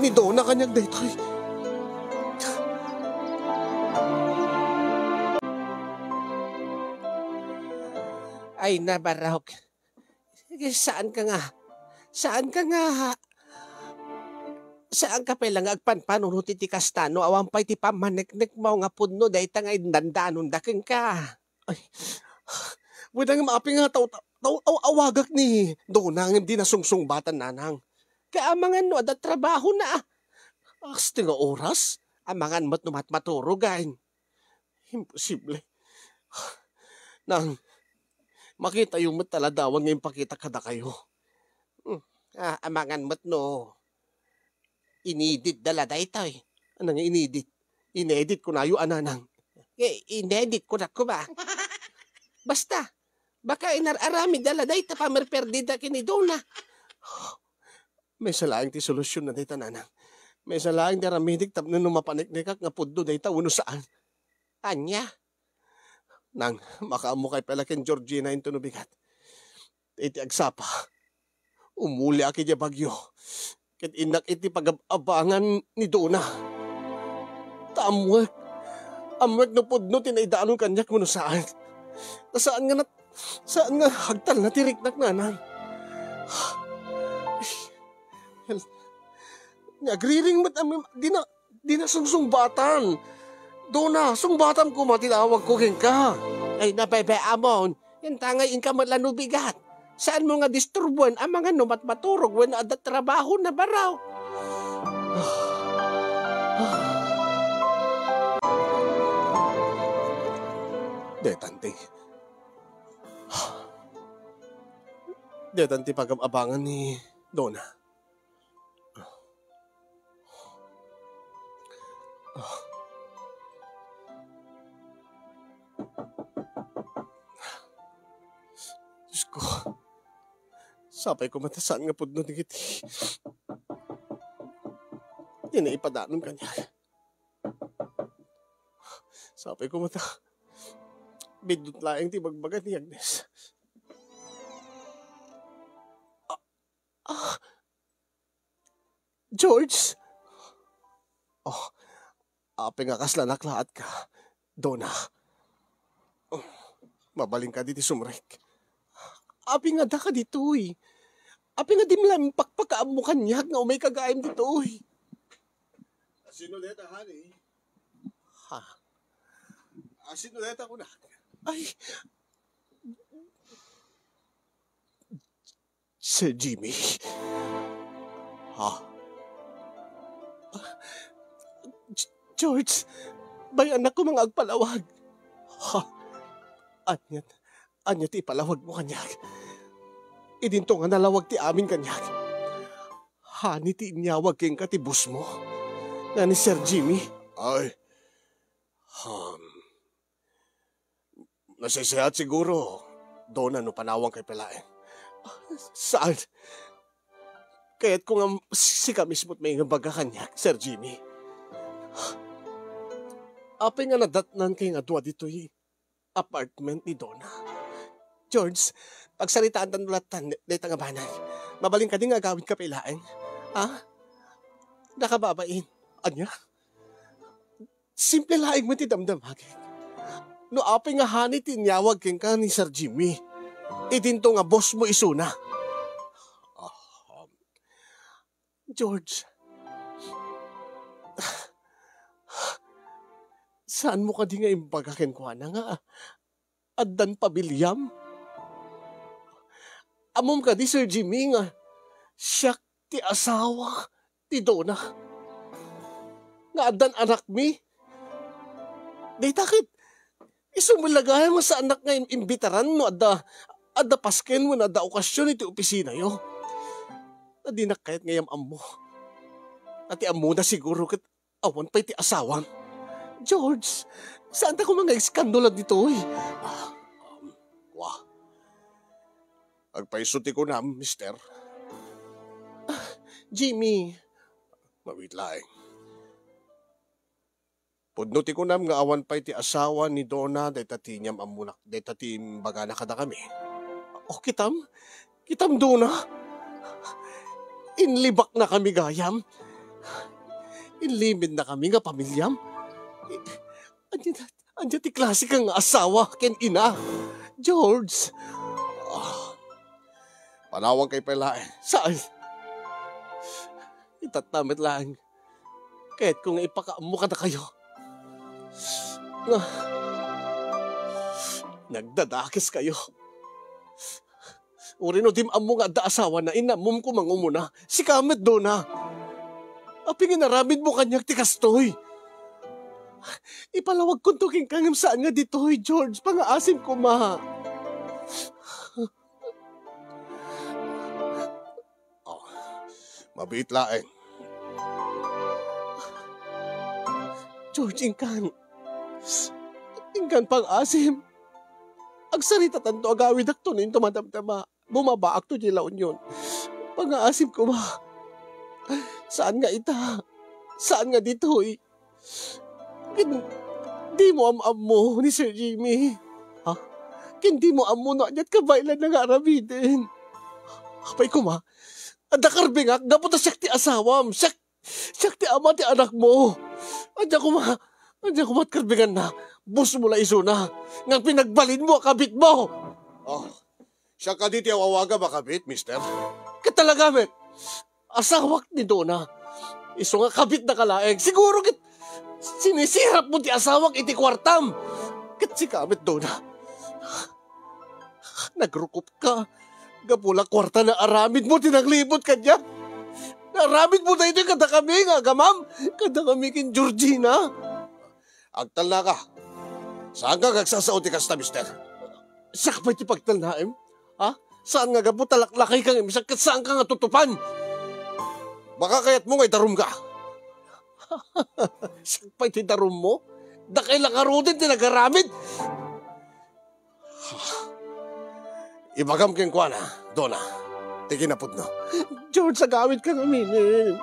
ni Dona kaniak daytoy? Ay, nabarok. Sige, saan ka nga? Saan ka nga? Saan ka pay la nga agpanpanunot iti kasta no awan pay ti pammaneknekmo nga pudno dayta nga indandanonda kenka? Ay, wen nga maapi nga taw-, taw-, aw-, awagak ni Dona ngem di nasungsungbatan, nanang. Kaamangan no adda trabahona. Asti nga oras, amangan met no matmaturogen. Imposible. Nang, makitayo met ta ladawan nga impakitak kadakayo. Hmm. Ah, amangan met no inedit da la daytoy. Ano nga inedit? Inedit kunayo, a, nanang. Eh, inedit ko na ko ba? Basta, baka inar-aramid da la dayta pamerperdida ken ni Dona. Maysa laeng ti solusyon na dayta, nanang. Maysa laeng ti aramidik tapno no mapaneknekak nga pudno dayta wenno saan. Ania? Nang, makaammo kay pay la ken Georgina intono bigat. Iti agsapa, umuliak idiay Baguio. Ket innak iti pagab-abangan ni Dona. Ta ammoek, ammoek no pudno ti naidanon kaniak wenno saan. Ta saan nga nat-, saan nga agtalna ti riknak, nanang. Nga agriring met, am-, di na, di na sungsungbatan. Dona, sungbatam koma ti lawagko kenka. Ay, nabebe, amon. Yan tangay inka met la no bigat. Saanmo nga disturboen amangan no matmaturog wenno adda trabahona, baro? Detan ti, detan ti pagab-abangan ni Dona. Diyos ko, sapay ko met ta saan nga pudno dagiti, ti naipadanon kaniak. Sapay ko met ta biddut laeng ti ibagbaga ni Agnes. Ah, ah, George? Oh, apay nga kasla naklaatka, Dona? Oh, mabalin kadi ti sumrek. Apay nga adda ka ditoy? Apay nga di la impakpakaammo kaniak nga umayka gaem ditoy? Sino deta, honey? Ha? Ah, sino deta, kunak? Ay, Sir Jimmy. Ha? G-, George, bay-annak koma nga agpalawag. Ha? Ania, ania ti ipalawagmo kaniak? Idinto nga nalawag ti amin kaniak. Hani ti inyawag kenka ti boss mo? Nga ni Sir Jimmy? Ay. Hmm. Nasaysayaat siguro, Dona, no panawanka pay laeng. Saan? Kayatko nga sika mismo ti mangbaga kaniak, Sir Jimmy. Apay nga nadatnankayo nga dua ditoy apartment ni Dona? George, pagsaritaantayo lattan dayta nga banag. Mabalin kadi nga agawidka pay laeng? Ha? Nakababain. Ania? Simple laeng met ti damdamagek. No apay nga hani ti inyawag kenka ni Sir Jimmy, idinto nga boss mo isuna. Ah, George, saanmo kadi nga imbaga kenkuana nga addan pamiliam? Ammom kadi, Sir Jimmy, nga siak ti asawa ti Dona? Nga addan anakmi? Dayta ket isu met la gayam nga saannak nga im-, imbitaran no adda, adda pasken wenno adda okasion iti opisinayo. Ta dinak kayat nga iyam-ammo. Ta ti ammona siguro ket awan pay ti asawam. George, saanta koma nga iskandalo ditoy? Ah, um, wa. Agpayso ti kunam, mister. Ah, Jimmy. Mabiit laeng. Pudno ti kunam nga awan pay ti asawa ni Donna dayta ti inyam-ammonak, dayta ti imbagana kadakami. O, kitam? Kitam, Donna? Inlibaknakami gayam? Inlimidnakami nga pamiliam? I-, ania, ania ti klasika nga asawa ken ina? George! Ah, panawankayo pay laeng. Saan? Itatta met laeng. Kayatko nga ipakaammo kadakayo nga nagdadakeskayo. Uray no dim ammo nga adda asawana, inammom koma nga umuna. Sika met, Donna. Apay nga inaramidmo kaniak ti kastoy? Ipalawagkonto kenka ngem saan nga ditoy, George. Pangaasim koma. Oh, mabiit laeng. George, inkan. Inkan, pangaasim. Agsaritatanto, agawidakto no inton madamdama. Bumabaakto diay La Union. Pangaasim koma. Saan nga ita? Saan nga ditoy? Ken dimo am-ammo ni Sir Jimmy? Ha? Ken dimo ammo no ania't kabaelanna nga aramiden? Apay koma, adda karbengak gapu ta siak ti asawam, siak, siak ti ama ti anakmo. Ania koma, ania koma't karbenganna? Bossmo la isuna, nga pinagbalinmo a kabitmo. Oh, siak kadi ti awawagam a kabit, mister? Ket talaga met, asawak ni Donna. Isu nga kabitnaka laeng. Siguro ket sinisirapmo ti asawak iti kuartam. Ket sika met, Donna. Nagrukopka. Gapu la kuarta nga aramidmo ti nanglibot kaniak. Nga aramidmo daytoy kadakami nga agamam. Kadakami ken Georgina. Agtalnaka. Saanka nga agsasao ti kasta, mister? Siak pay ti pagtalnaem? Ha? Saan nga gapu ta laklakayka ngem siak ket saanka nga tutupan? Baka kayatmo nga idarumka. Siak pay ti darummo? Dakay la ngaruden ti nagaramid. Ibagam kenkuana, Donna, ti kinapudno. George, agawidka ngamin.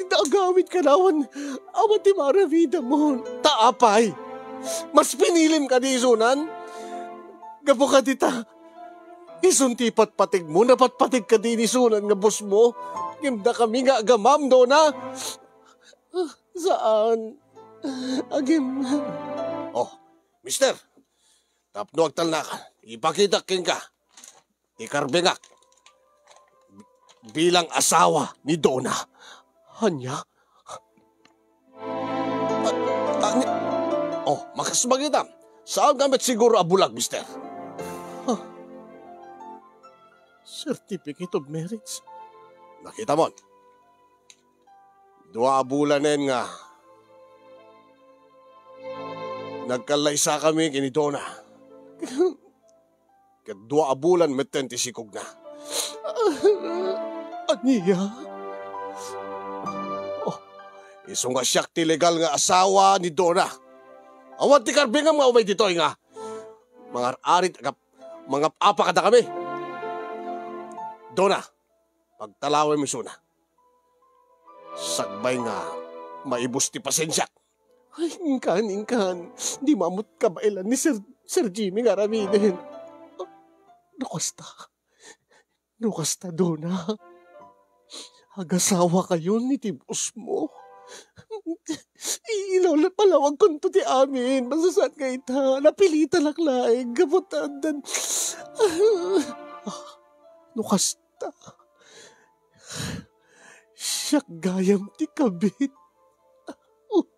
Agawidka awan, awan ti maaramidmo. Ta apay? Mas pinilim kadi isunan? Gapu kadi ta, isun ti patpategmo, napatpateg kadi ni isunan nga bossmo. Ngem dakami nga agamam, Donna. Saan. Agim. Oh, mister, tapno agtalnaka, ipakitak kenka ti karbengak bilang asawa ni Donna. Ania? A-, ani-, oh, makasmagitam. Saanka met siguro a bulag, mister? Huh. Certificate of marriage? Nakitam? Dua a bulanen nga nagkallaysakami ken ni Donna. Ket dua a bulan metten ti sikogna. Ania? Oh, isu nga siak ti legal nga asawa ni Donna. Awan ti karbengam nga umay ditoy nga mangar-arit agap-, mangap-apa kadakami. Donna, pagtalawem isuna. Sakbay nga maibus ti pasensiak. Ay, inkan, inkan. Dimo ammo't kabaelan ni Sir, Sir Jimmy nga aramiden. No kasta, no kasta, Donna, agasawakayon iti bossmo. Ilaw-, palawagkonto ti amin. Basta saan nga ita, napilitanak laeng. Gapu ta addan. No kasta, siak gayam ti kabit. U-,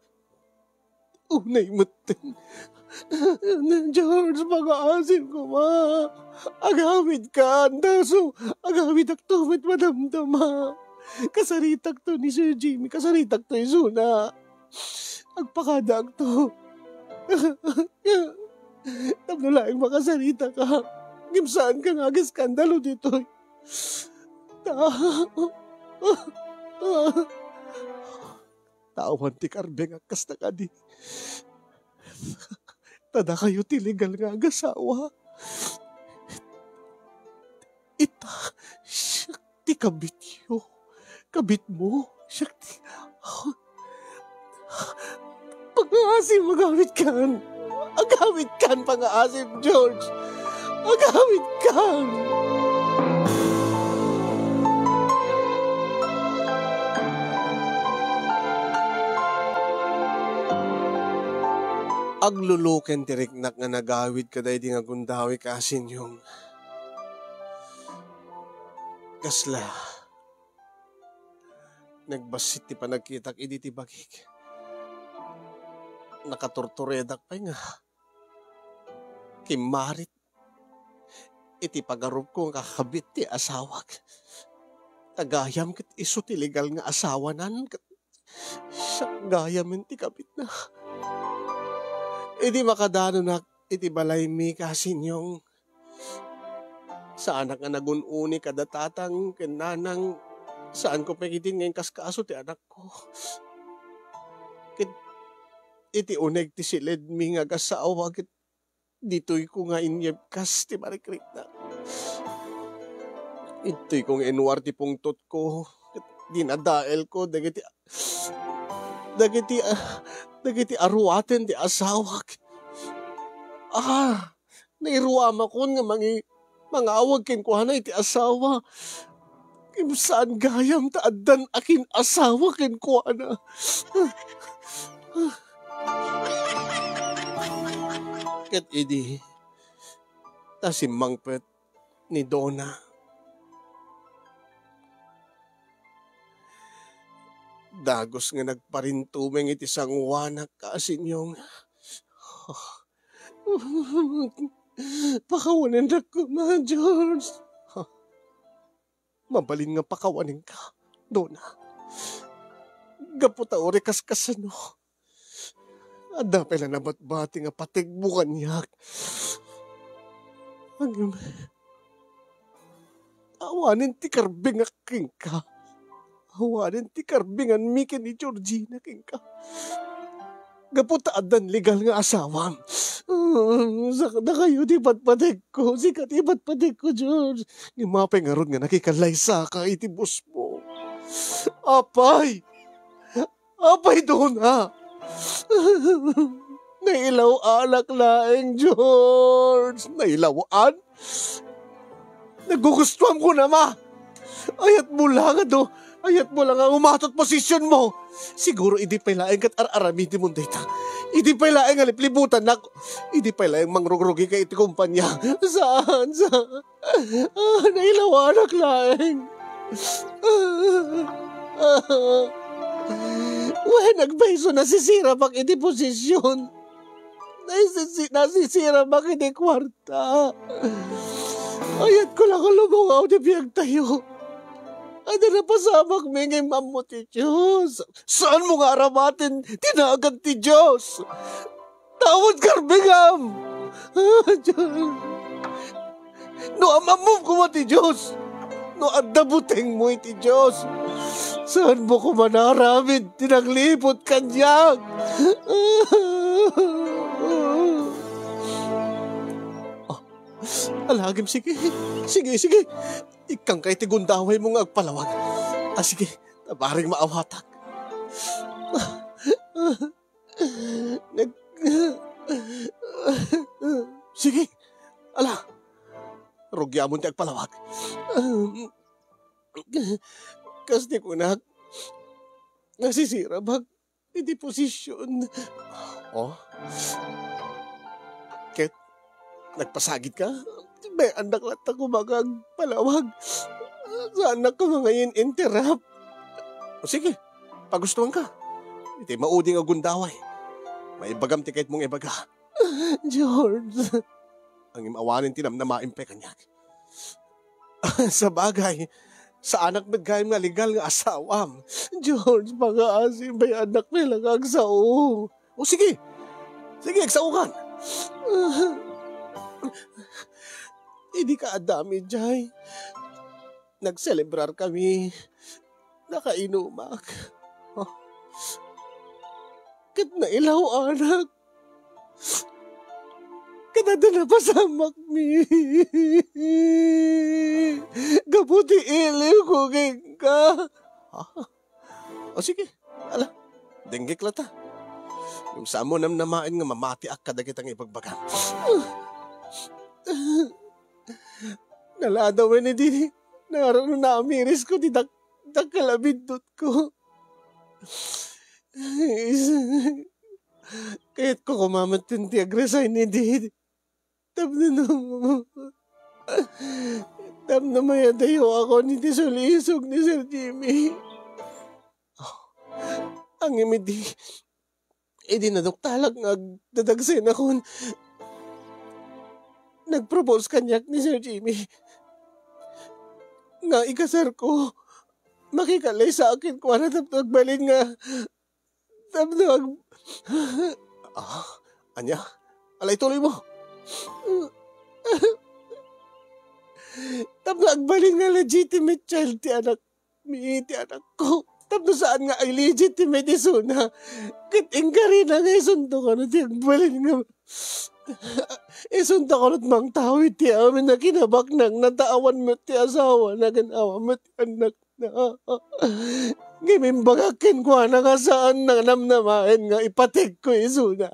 unay metten. George, pangaasim koma. Agawidka, andaso. Agawidakto met madamdama. Kasaritakto ni Sir Jimmy, kasaritakto isuna. Agpakadaakto. Tapno laeng makasaritaka. Ngem saanka nga agiskandalo ditoy. Ta-, Awan ti karbengak kasta kadi. Ta dakayo ti legal nga agasawa. Ita, siak ti kabityo. Kabitmo, siak ti, pangaasim, agawidkan. Agawidkan, pangaasim, George. Agawidkan. Agluluken ti riknak nga nagawid kadaydi nga gundaway, Kasinyong. Kasla, nagbassit ti panagkitak idi ti bagik. Nakaturturedak pay nga kimmarit iti pagarupko nga kakabit ti asawak. Ta gayam ket isu ti legal nga asawanan, ket siak gayamen ti kabitna. Idi makadanonak iti balaymi, Kasinyong, saanak nga nagun-uni kada tatang ken nanang, saanko pay ketdin nga inkaskaso ti anakko. Ket iti uneg ti siledmi nga agasawa, ket ditoyko nga inyebkas ti marikriknak. Ditoyko nga inuar ti pungtotko, ket dinadaelko dagiti, dagiti, ah, dagiti aruaten ti asawak. Ah, nairuamakon nga mangi-, mangawag kenkuana iti asawa. Ngem saan gayam ta addan akin-asawa kenkuana. Ket idi, ta simmangpet ni Dona. Dagus nga nagparintumeng iti sangoanak, Kasinyong. Pakawanennak koma, George. Mabalin nga pakawanenka, Dona. Gapu ta uray kaskasano, adda pay la nabatbati nga pategmo kaniak. Ngem, awanen ti karbengak kenka. Awanen ti karbenganmi ken ni Georgina kenka. Gapu ta addan legal nga asawam. Mm, sa-, dakayo ti patpategko. Sika ti patpategko, George. Ngem apay ngarud nga nakikallaysaka iti busmo? Apay! Apay, Dona! Nailaw-anak laeng, George! Nailaw-an? Nagugustuam kunam a! Ayatmo la nga do, ayatmo la nga umatot posisyonmo! Siguro idi pay laeng ket ar-aramidemon dayta. Idi pay laeng nga liplibutannak, idi pay laeng mangrugrugika iti kompania. Saan, saan? Ah, nailaw-anak laeng. Wen, agpayso, nasisirabak iti posisyon. Nasisi-, nasisirabak iti kuarta. Ayatko la nga lumungaw ti biagtayo. Adda napasamakmi ngem ammo ti Dios. Saanmo nga aramaten ti nagan ti Dios. Tawad karbengam! Ah, Dios. No am-ammom koma ti Dios, no adda butengmo iti Dios, saanmo koma nga aramid ti nangliput kaniak. Ah, alagim, sige. Sige, sige. Ikkangka iti gundawaymo nga agpalawag. Ah, sige. Bareng maawatak. Nag-, Sige. Ala, rugiamon ti agpalawag. Kas ti kunak, nasisirabak iti posisyon. Oh? Ket, nagpasagidka? Bay-annak latta koma nga agpalawag. Saannak koma nga in-interrupt. O sige, pagustuanka. Iti maudi nga gundaway. Maibagam ti kayatmo nga ibaga. George. Ngem awanen ti namnamaem pay kaniak. Sabagay, saanak met gayam nga legal nga asawam. George, pangaasim, bay-annak pay la nga agsao. O sige. Sige, agsaokan. Idi kaadda idiay, nagselebrar kami. Nakainumak. Oh. Ket nailaw, anak. Ket adda napasamakmi gapu ti iliwko kenka. Ah, o sige, ala, denggek latta. Ngem saan mo namnamaen nga mamatiak kadagita nga ibagbagam. Naladawen idi naro no naamirisko ti dak-, dakkel a biddutko. Kayatko koma metten ti ag-resign idi. Tapno no, tapno mayadayoakon iti sulisog ni Sir Jimmy. Ngem idi, idi naduktalak nga agdadagsenakon, nag-propose kaniak ni Sir Jimmy nga ikasarko. Makikallaysaak kenkuana tapno agbalin nga, tapno ag-, ah, ania? Ala, ituloy mo. Tapno agbalin nga legitimate child ti anak mi ti anakko. Tapno saan nga illegitimate isuna. Ket inkarina nga isunto kano ti agbalin nga, isunto kano ti mangtawid ti amin a kinabaknangna ta awan met ti asawana ken awan met ti annakna. Ngem imbagak kenkuana nga saan nga namnamaen nga ipategko isuna.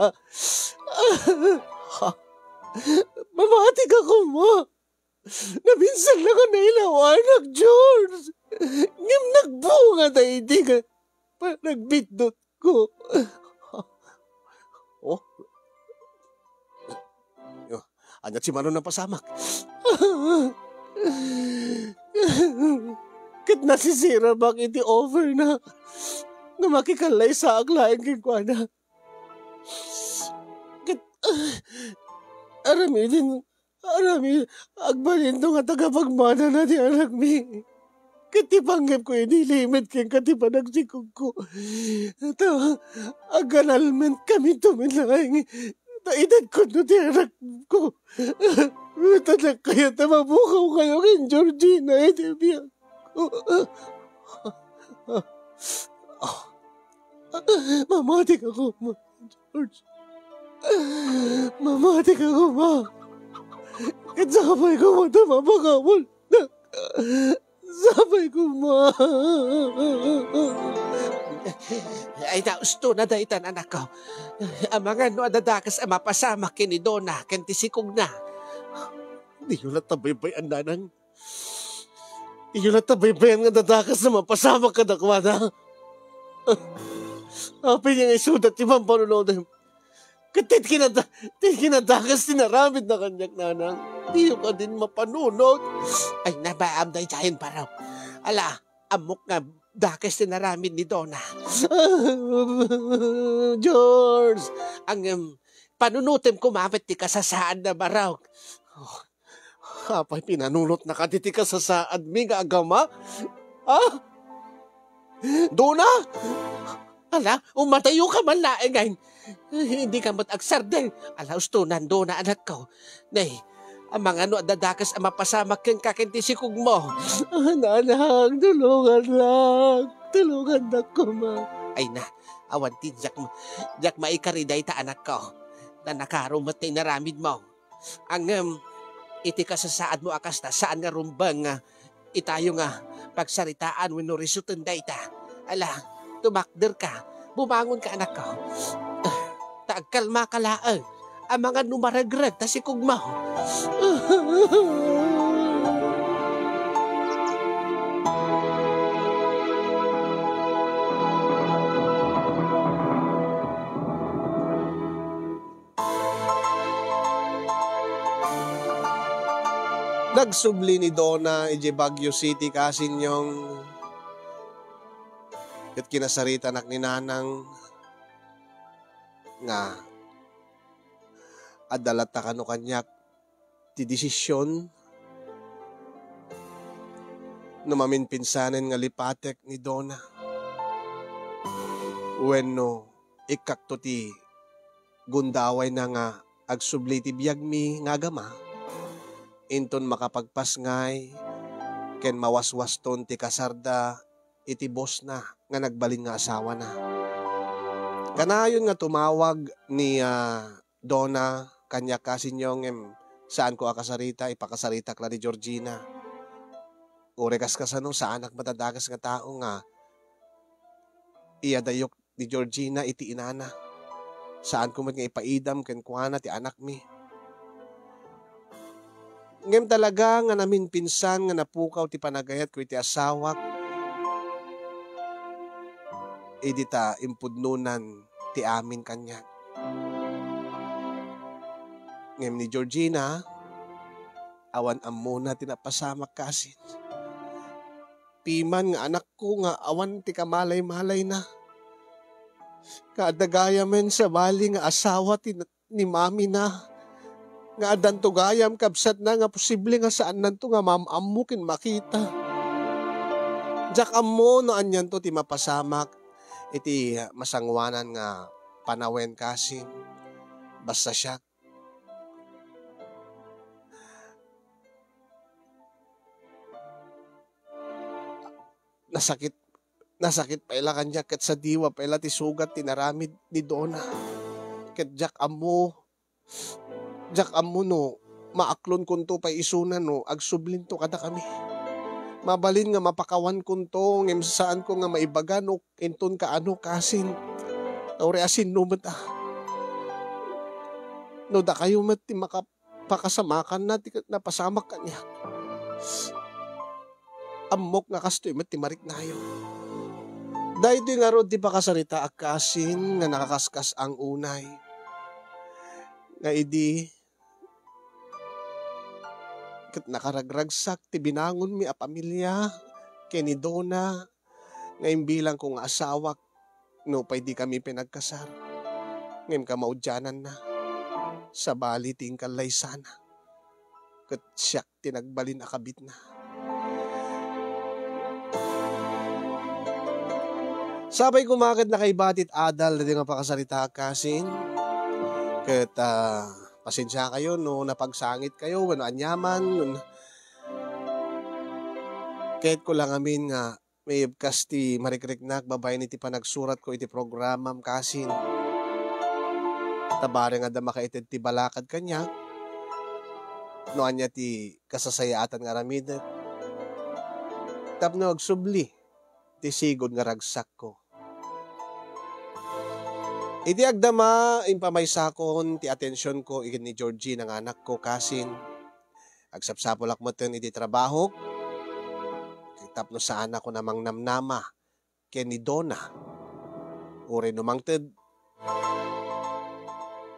Mamatika koma. Naminsan lang a nailawanak, George. Ngem nagbunga daydi nga panagbiddutko. Oh? Oh, ania ti mano napasamak? Ket nasisirabak iti offer na nga makikallaysaak laeng kenkuana. Ket, ah, aramiden, arami-, agbalinto nga tagapagmanana ti anakmi. Ket ti panggepko idi limit kenka ti panagsikogko. Ta, aganalmentkami met laeng. Ta itedko no ti anakko. Ta nagkayat a mapukaw kayo ken Georgina iti biag. Mamatika koma, George. Mamatika koma. Ket sapay koma ta mapakaammonak. Sapay koma. Ay, ta, usto na daytan, anakko. Amangan no adda dakes a mapasamak ken ni Dona ken ti sikogna. Diyo latta baybay-an, nanang. Inyo latta baybay-an nga adda dakes a mapasamak kadakuada. Apay nga isuda ti pampanunotem? Ket ti kinada-, ti kinadakes ti naramidna kaniak, nanang. Diyo kadin mapanunot. Ay, nabaam daytayen, Barok. Ala, ammok nga dakes ti naramid ni Dona. George, ang, em, panunotem koma met ti kasasaadna, Barok. Oh, Apay, pinanunotna kadi ti kasasaadmi nga agama? Ha? Dona? Ala, umadayoka man laeng, ay. Dika met agsardeng. Ala, ustonan, Dona, anakko. Nay, amangan no adda dakes a mapasamak kenka ken ti sikogmo. Ah, nanang, tulongannak. Tulongannak koma. Ay na, awan ti diak, diak maikari dayta, anakko. Ta nakaro met ti inaramidmo. Ngem, iti kasasaadmo a kasta, saan nga rumbeng nga itayo nga pagsaritaan wenno risuten dayta. Ala, tumakderka, bumangonka, anakko. Ta agkalmaka laeng, amangan no maregreg ta sikogmo. Nagsubli ni Dona idiay Baguio City, kasinyong, ket kinasaritanak ni Nanang nga adda latta kano kaniak ti desisyon no maminpinsanen nga lipatek ni Dona wenno ikkakto ti gundawayna nga agsubli ti biagmi nga agama, inton makapagpasngay ken mawaswaston ti kasarda iti bosna nga nagbalin nga asawana. Kanayon nga tumawag ni, ah, Donna kaniak kasinyo ngem saanko a kasarita, ipakasaritak la ni Georgina. Uray kaskasano, saanak met a dakes nga tao nga iyadayok ni Georgina iti inana. Saanko met nga ipaidam kenkuana ti anakmi. Ngem talaga nga naminpinsan nga napukaw ti panagayatko iti asawak idi ta impudnonan ti amin kaniak. Ngem ni Georgina, awan ammona ti napasamak kasin. Piman nga anakko nga awan ti kamalay-malayna. Nga adda gayamen sabali nga asawa ti ni mamina. Nga addanto gayam kabsatna nga posible nga saannanto nga maam-ammo ken makita. Diak ammo no anianto ti mapasamak iti masangoanan nga panawen kasin. Basta siak, nasakit, nasakit pay la kaniak ket sadiwa pay la ti sugat ti naramid ni Donna. Ket diak ammo, diak ammo no maaklonkonto pay isuna no agsublinto kadakami. Mabalin nga mapakawankonto ngem saanko nga maibaga no inton kaano kasin. Uray a sinno met a. No dakayo met ti makap-, pakasamakanna ti napasamak kaniak. Ammok nga kastoy met ti mariknayo. Daytoy ngarud ti pakasaritaak kasin nga nakakaskas-ang unay. Nga idi ket nakaragragsak ti binangonmi a pamilia ken ni Donna nga imbilangko nga asawak, nupay dikami pinagkasar. Ngem kamaudiananna, sabali ti inkallaysana, ket siak ti nagbalin a kabitna. Sapay koma ket nakaibati ti adal daytoy nga pakasaritaak kasin. Ket, ah, pasensiakayo no napagsangitkayo wenno aniaman, no, kayatko la ngamin nga maibkas ti marikriknak babaen iti panagsuratko iti programam kasin. Ta bareng adda makaited ti balakad kaniak, no ania ti kasasayaatan nga aramidek, tapno agsubli ti sigud nga ragsakko. Iti agdama, impamaysakon ti atensionko ken ni Georgina nga anakko kasin. Agsapsapulak metten iti trabahok tapno saanakon a mangnamnama ken ni Donna. Uray no mangted,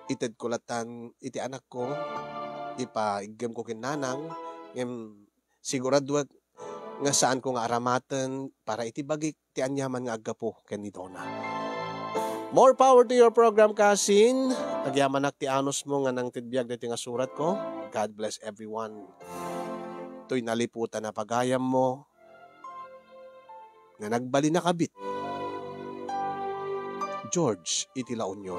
itedko latan iti anakko, ipaiggemko ken nanang, ngem siguraduek nga saanko nga aramaten para iti bagik ti aniaman nga aggapu ken ni Donna. More power to your program, kasin. Agyamanak ti anusmo nga nangted biag daytoy nga suratko. God bless everyone. Toy naliputan a pagayammo nga nagbalin a kabit. George iti La Union.